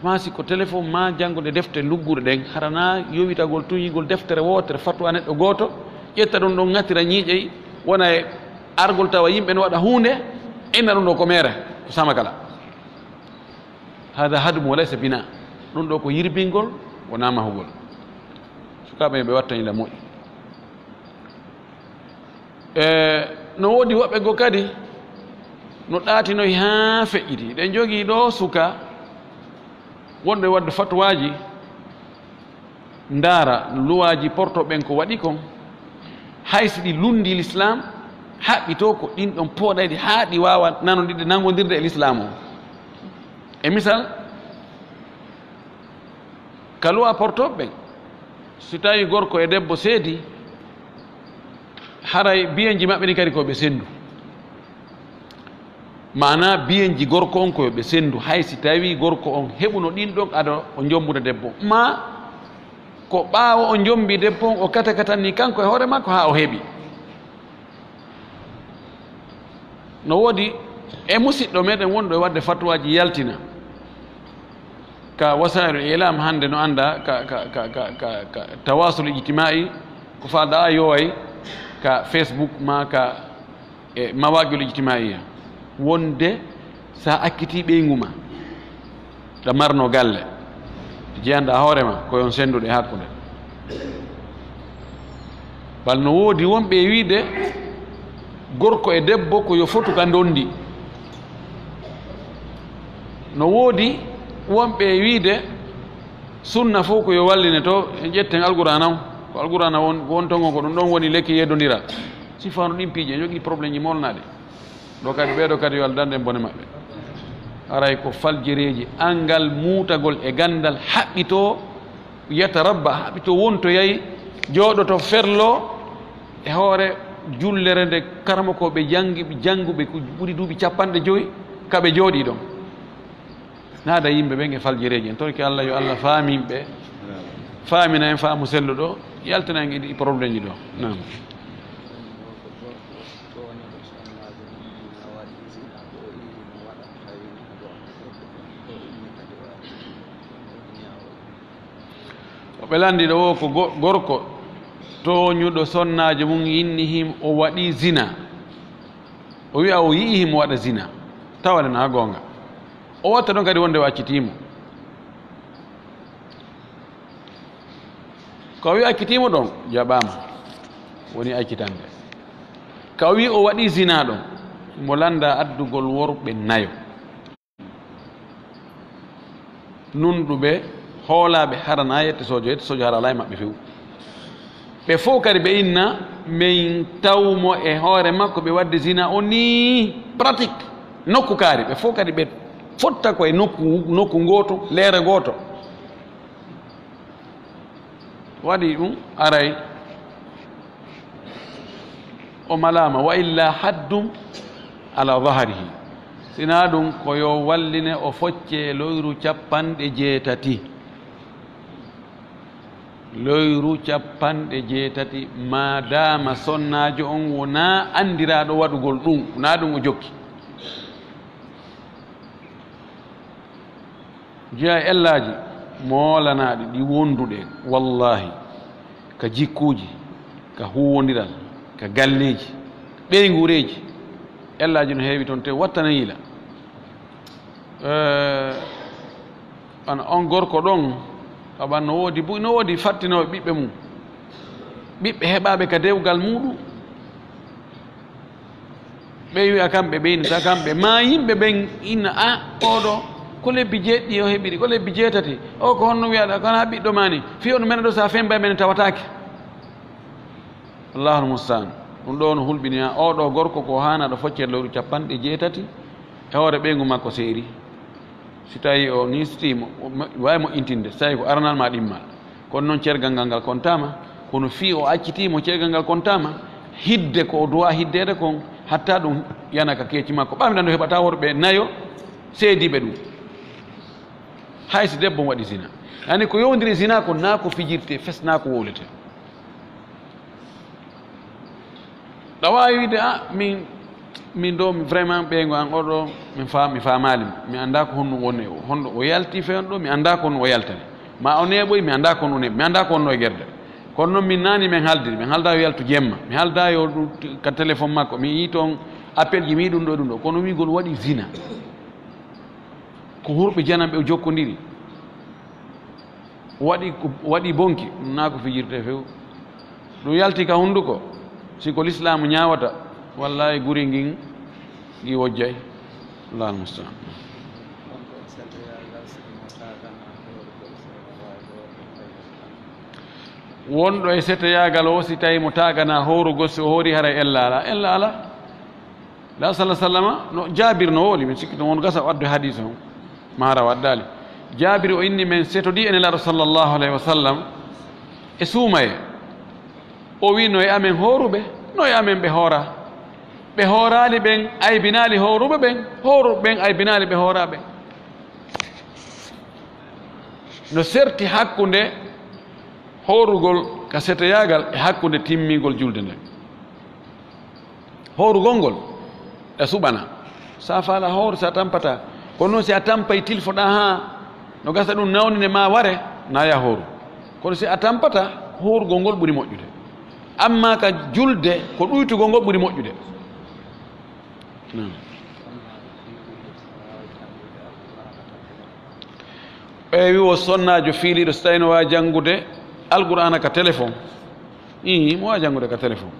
Maa si ko téléphone, maa janngude defte lugguɗe ɗen, hara na yowitagol tun yigol deftere wootere, fatwa neɗɗo gooto, ƴetta ɗum ɗon, ŋatira ñiiƴey, wona e argol tawa yimɓe no waɗa huunde, inna ɗum ɗo ko meere, ko samakala. Hada hadmu wa laysa bina. Ɗum ɗo ko yirbingol, wonaa mahugol. Sukaaɓe ɓe watta ila moƴƴi. E, no woodi woɓɓe goo kadi, no ɗaatinoyi haa feƴƴiti. Ɗen jogii ɗo suka wonɗo e waɗde fatuwaaji, ndaara luwaaji porto ɓen ko waɗi kon, hay si ɗi lunndii Lislaam, haɓɓitoo ko ɗin ɗon pooɗayɗi haa ɗi waawa nanondirde, nanngondirde e Lislaam o. E misal, Ka luwa portooɓe ɓen, si tawi gorko e debbo seedi, haray biyenji maɓɓe ɗin kadi ko ɓe sendu. Maanaa biyenji gorko on ko yo ɓe sendu, hay si tawi gorko on heɓuno ɗin ɗon ado o jombude debbo, maa ko ɓaawo o jombi debbo on, o kata katanni kanko e hoore makko haa o heɓi. No woodi e musiɗɗo meɗen wonɗo e waɗde fatuwaaji yaltina ka wasaa'ilul ilam hannde, no annda ka, ka, ka, ka, ka, ka tawasul ijtima'i, ko falda a yoway ka Facebook maa ka e mawaqil ijtimaiya, wonde sa acciti ɓeyngu ma, ɗa marno galle, jeyanɗa hoore ma, ko yon senduɗe hakkunde. Bal no woodi wonɓe e wiide gorko e debbo ko yo fotu ka ndondi. No woodi wonɓe e wiide sunna fof ko yo walline to, en ƴetten Alqur'aana on. Ko Alqur'aana won, won ton on, ko ɗum ɗon woni lekki yeddondiral. Si fano ɗin piiji, en jogii problème ji molnaɗi. Ɗo kadi, ɓeeɗo kadi yo Allah dande en bone maɓɓe. Haray ko faljereeji, anngal muutagol e ganndal haɓɓitoo, yatarabba, haɓɓitoo, wontoyay, jooɗoto, ferlo e hoore jullere nde karamokooɓe janngi, jannguɓe ko ɓuri duuɓi capanɗe jowi ka ɓe jooɗii ɗon. Naada yimɓe ɓen e faljereeji. En torike Allah yo Allah faamin ɓe, faamina en faamu selluɗo, yaltina en e ɗi problème ji ɗo. Naam. Ko ɓe lanndi ɗo o ko go-, gorko tooñuɗo sonnaajo mum, inni himo waɗi zina. O wi'a o yi'i himo waɗa zina. Tawa le na goonga. O watta ɗon kadi wonde o accitii mo. Ko o wi'i accitii mo ɗon, jaɓaama. Woni accitande. Ka o wi'i o waɗi zina ɗon, mo lannda addugol worɓe nayo. Nunɗuɓe, hoolaaɓe, hara na yette sojo, yette sojo hara alaa e maɓɓe few. Ɓe fof kadi ɓe inna, min taw mo e hoore makko ɓe waɗde zina o nii pratique. Nokku kaari, ɓe fof kadi ɓe fotta ko e nokku, nokku ngooto, leere gooto. Waɗi ɗum aray o malaama, wa illa haddum ala zahrihi. Sinaa ɗum ko yo walline o focce loyru capanɗe jeetati. Loyru capanɗe jeetati, maadaama sonnaajo on wonaa anndiraaɗo waɗugol ɗum, wonaa ɗum o jokki. Jeyaa e ellaaji moolanaaɗi ɗi wonduɗen, wallaahi, ka jikkuuji, ka huuwondiral, ka galleeji, ɓeynguureeji, ellaaji no heewi toon, te wattana yiila. Eh, ana on gorko ɗon, aɓa no woodi bu-, no woodi fattinooɓe ɓiɓɓe mum, ɓiɓɓe heɓaaɓe ka dewgal muuɗum. Ɓe wi'a kamɓe ɓe innata kamɓe, ma yimɓe ɓen inna, "A, oɗo, ko lebbi jeeɗiɗi o heɓiri, ko lebbi jeetati, o ko honno wi'aɗa, ko hana ɓiɗɗo ma ni, fii on mene ɗo sa femba e mene tawataake." Allahul musta'an. Ɗum ɗo no hulɓini ha oɗo gorko ko hana ɗo foccere lewru capanɗe jeetati e hoore ɓeyngu makko seeri. Si tawi o nistiima, o mo-, waawi moƴƴintinde, si tawi ko aranal ma ɗimmal. Kono noon cergal ngal, ngal kontaama, kono fii o accitiimo cergal ngal kontaama, hidde ko o duwaa hiddeede kon, hatta ɗum yana ka keeci makko. Ɓamɗan no heɓata worɓe nayo seediiɓe ɗum. Hay si debbo on waɗi zina. Yani ko yowndiri zina ko naa ko fijirte, fes naa ko wowlete. Ɗa waawi wiide, "A, min, min ɗo, vraiment, ɓeyngu an oɗo, min faam-, mi faamaali mo. Mi anndaa ko honno woni, honno o yalti fewndo ɗo, mi anndaa ko honno o yaltani. Ma o neeɓoyi, mi anndaa ko honno o neeɓi, mi anndaa ko honno e gerde. Kono noon min naani min haaldiri, min haalda yo yaltu jemma, mi haalda yo ɗum t-, ka téléphone makko, mi yii toon appel ji, mi yii ɗum ɗo e ɗum ɗo. Kono wiigol waɗi zina. Ko hurɓe jananɓe o jokkondiri." Waɗi ko, waɗi bonki, ɗum naa ko fijirte few. Ɗum yalti ka hunnduko, si ko lislaamu ñaawata, wallahi guri ngin, ngi wojjay. Allahul musta'an. Wonɗo e seteyaagal o, si tawi mo taagana howrugol, si o hori haray ella ala, ella ala. La sallallahu alaihi wasallam, no Jaabir no wowli, mi sikki ɗum won gasa o addu hadiis on. Mahara waddaali. Jaabiri o inni men setodii e Nelaaɗo sallallahu alayhi wa sallam e suumaye. O wi, "No e amen hooruɓe, no e amen ɓe hoora. Ɓe hooraali ɓen, aybinaali hooruɓe ɓen, hooruɓe ɓen aybinaali ɓe hooraaɓe." No serti hakkunde hoorugol ka setoyaagal e hakkunde timmingol julde nden. Hoorugol ngol e suɓana. Si a faala hoor, si a tampataa. Kono noon si a tampay, tilfoɗaa haa no gasa ɗum nawnine ma ware, na ya hooru. Kono si a tampataa, hoorugol ngol ɓuri moƴƴude. Amma ka julde, ko ɗuytugol ngol ɓuri moƴƴude. Naam. Ɓe wi o sonnaajo fiiliiɗo, so tawii no waawi janngude Alqur'aana ka téléphone. Ii, mo waawi janngude ka téléphone.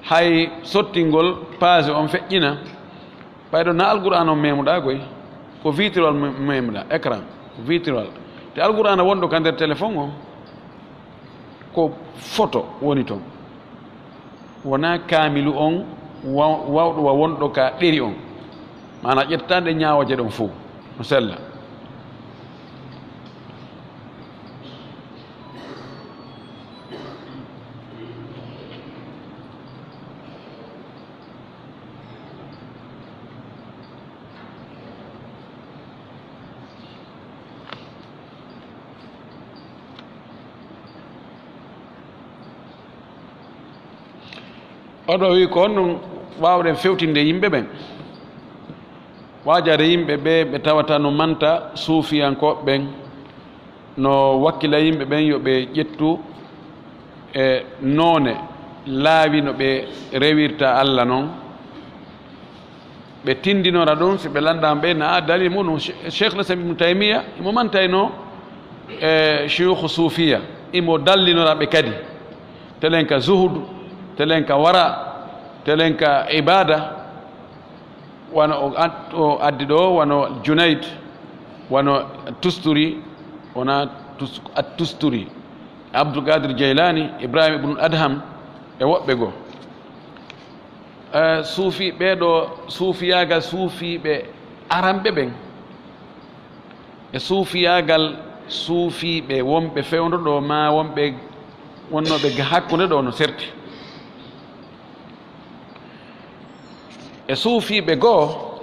Hay sottingol page on feƴƴina, ɓayɗo na Alqur'aana on memuɗaa koy, ko vitrol me-, memuɗaa, écran, ko vitrol. Te Alqur'aana wonɗo ka nder téléphone on, ko photo woni toon. Wonaa kaamilu on wa-, waawɗo wa wonɗo ka ɗeri on. Maanaa ƴettataa ɗe ñaawooje ɗon fow. No sella. Oɗo wi ko honɗum waawɗen fewtinde yimɓe ɓen? Waajaade yimɓe ɓe, ɓe tawata no manta suufiyankooɓe ɓen, no wakkila yimɓe ɓen yo ɓe ƴettu e noone laawi no ɓe rewirta Alla non. Ɓe tindinora ɗum, si ɓe lanndaama ɓe, na dalil muɗum. Che-, Cheikh Islam Ibn Taymiya, imo mantayno e shuyukhu suufiya, imo dallinora ɓe kadi. Telen ka zuhudu, telen ka wara, telen ka ibada, wano o ad-, o addi ɗo, wano Junayd, wano Tusturi, wona Tus-, At-Tusturi, Abdul Qadir Jaylani, Ibrahim ibn Adham, e woɓɓe goo. Eh, suufi, ɓee ɗoo suufiyaagal suufiiɓe aranɓe ɓen, e suufiyaagal suufiiɓe wonɓe fewndo ɗoo, maa wonɓe wonnooɓe ga hakkunde ɗoo no serti. E suufiiɓe goo,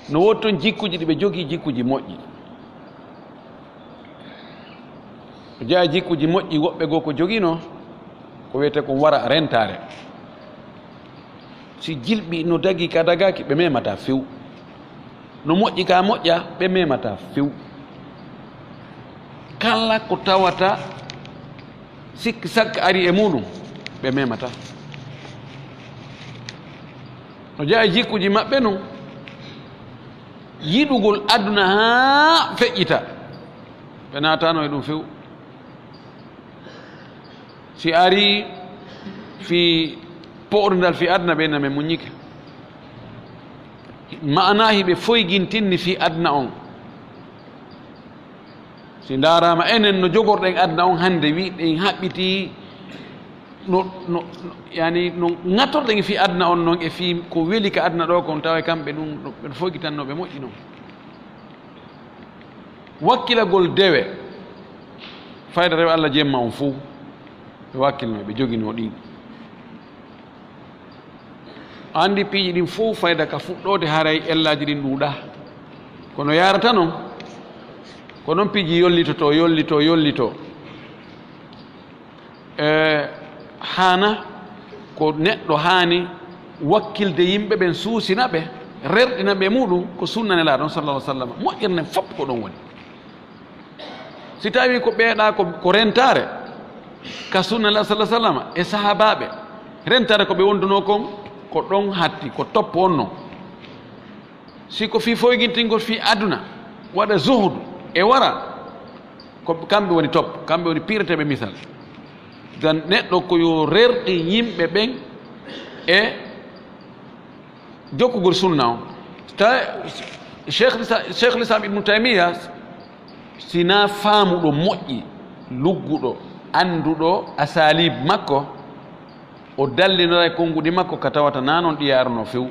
no woodi toon jikkuuji ɗi ɓe jogii, jikkuuji moƴƴi. Ko jeyaa jikkuuji moƴƴi, woɓɓe goo ko joginoo, ko wiyetee ko wara rentaare. Si jilɓi no dagii ka dagaaki, ɓe memataa few. No moƴƴi ka moƴƴa, ɓe memataa few. Kala ko tawata sikki sakka ari e muɗum, ɓe memataa. No jeyaa e jikkuuji maɓɓe nun, yiɗugol aduna haa feƴƴita, ɓe naataano e ɗum few. Si arii fii poorndal fii aduna, ɓe na men muññike. Maanaa hiɓe foygintinni fii aduna on. Si ndaaraama enen no jogorɗen aduna on hannde, wiɗen haɓɓitii no, no, no, yani no ŋatorɗen fii aduna on non e fii ko weli ka aduna ɗoo kon, tawa e kamɓe ɗum, ɓe foygitanno ɓe moƴƴi non. Wakkilagol dewe, fayda rewe Alla jemma on fow, ɓe wakkilno, ɓe joginoo ɗin. A anndi piiji ɗin fow fayda ka fuɗɗoode haray ellaaji ɗin ɗuuɗaa. Kono yaarata non, ko non piiji yollitotoo, yollitoo, yollitoo. E, haana ko neɗɗo haani wakkilde yimɓe ɓen, suusina ɓe, rerɗina ɓe muɗum, ko sunna Nelaaɗo on, sallallahu alaihi wasallam. Moƴƴere nden fof ko ɗon woni. Si tawii ko ɓeeɗaa ko, ko rentaare ka sunna Nelaaɗo, sallallahu alaihi wasallam, e sahaabaaɓe, rentaare ko ɓe wondunoo kon, ko ɗon hatti, ko topp wonnoo. Si ko fii foygintingol fii aduna, waɗa zuhudu e wara, ko kamɓe woni top, kamɓe woni piireteeɓe misal. Ngam neɗɗo ko yo rerɗin yimɓe ɓen e jokkugol sunna on. Ta-, Cheikh Lisa-, Cheikh Lislam Ibnu Taymiya, si naa faamuɗo moƴƴi, lugguɗo, annduɗo asalib makko, o dallinoray konnguɗi makko ka tawata naa non ɗi yaarunoo few.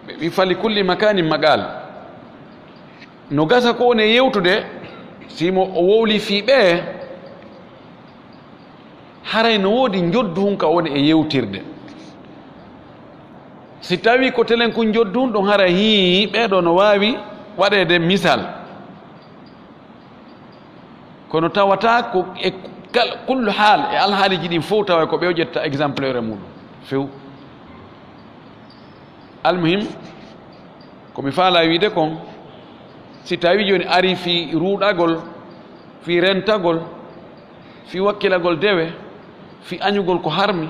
Ɓe wi, "Fali kulli makanin maqal." No gasa ko woni e yewtude, si mo o wowli fii ɓee, haray no woodi njoddu hun ka woni e yewtirde. Si tawii ko telen kun njoddu hun ɗon, haray hii ɓee ɗoo no waawi waɗeede misal. Kono tawata ko e kal-, kullu haal e alhaaliiji ɗin fow tawa ko ɓe o ƴetta exemplaire e muɗum few. Almuhim, ko mi faalaa wiide kon, si tawii jooni ari fii ruuɗagol, fii rentagol, fii wakkilagol dewe, fii añugol ko harmi,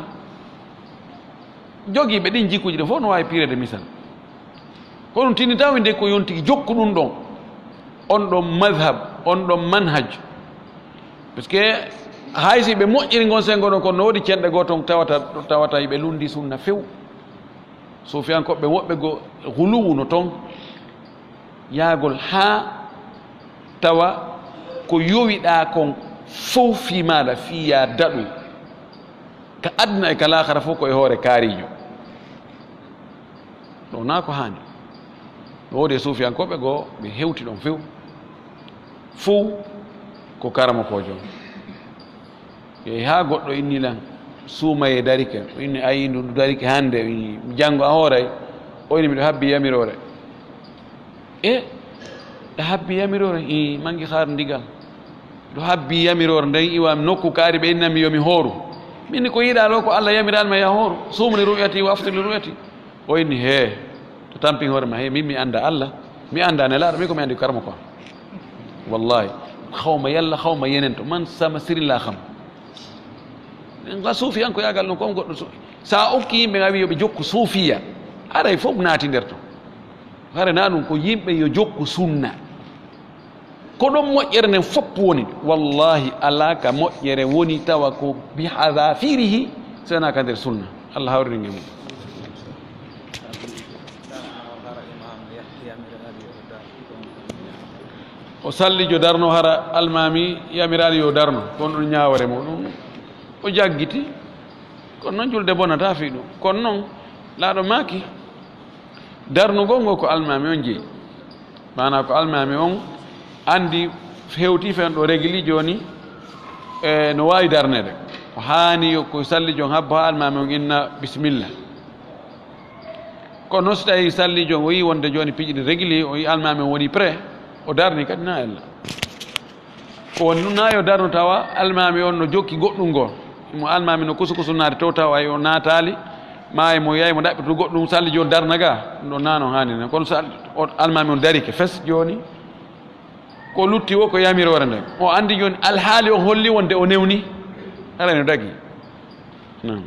jogiiɓe ɗin jikkuuji ɗin fof no waawi piireede misal. Kono ɗum tinni tawi nde ko yonti jokku ɗum ɗon, on ɗon madhab, on ɗon manhaj. Parce que hay si ɓe moƴƴiri ngon senngo ɗon, kono no woodi cenɗe goo ton tawata, tawata ɓe lunndi sunna few. Suufiyankooɓe woɓɓe go huluwu no ton, yaagol haa tawa ko yowiɗaa kon fow fii maaɗa, fii yaa daɗu ka aduna e ka laakara fow ko e hoore kaariijo. Ɗo naa ko haani. No woodi e suufiyankooɓe goo, ɓe hewti ɗon few. Fow ko karamokoojo. Yehi haa goɗɗo inni lan, suumayee darike. O inni, "Ayi, ndu, ndu darike hannde, mi janngo a hooray." O inni, "Miɗo habbi yamiroore." "E, ɗa habbi yamiroore?" "Ii, mangi xaar ndigal. Miɗo habbi yamiroore, nden iwa nokku kaari ɓe innan mi yo mi hooru." Min ni ko yiɗaa ɗo ko Allah yamiran ma ya hooru. "Suum li ru'yati wa aftir li ru'yati." O inni, "Hee, to tampin hoore ma, hee, min mi annda Allah, mi annda Nelaaɗo, min ko mi anndi ko karamoko am. Wallahi, xawma yalla, xawma yenen to, man sama sirin laa xam." Nga suufiyankoyaagal non, ko on goɗɗo su-, sa okki yimɓe nga wi yo ɓe jokku suufiya, aray fof naati nder to. Hare na ɗum ko yimɓe yo jokku sunna. Ko ɗon moƴƴere nden fof woni. Wallahi, alaa ka moƴƴere woni tawa ko bi hadafirihi, so wonaa ka nder sunna. Allah hawriri ngel mum. O sallijo darno, hara almaami yamiraali yo darno, ko on ɗon ñaawore muɗum. O jaggiti, kono noon julde bonata fii ɗum. Kono noon, laaɗo maaki, darnugol ngol ko almaami on jeyi. Maanaa ko almaami on anndi hewti fen ɗo regili jooni, e no waawi darneede. Ko haani yo ko sallijo on habbo haa almaami on inna bisimilla. Kono noon si tawii sallijo on o yii wonde jooni piiji ɗi regili, o yii almaami on woni prêt, o darni kadi na ella. Ko woni ɗum na yo darno tawa almaami on no jokki goɗɗum ngol. Mo almaami no kusu kusu naati to tawa ay o naataali, maa e mo yahi mo ɗaɓɓitu goɗɗum sallijo on darna ga, ɗum ɗon na no haani nen. Kono sal-, o almaami on darike fes jooni, ko lutti wo ko yamiroore nden. O anndi jooni alhaali on holli wonde o newni, haray no dagi. Naam.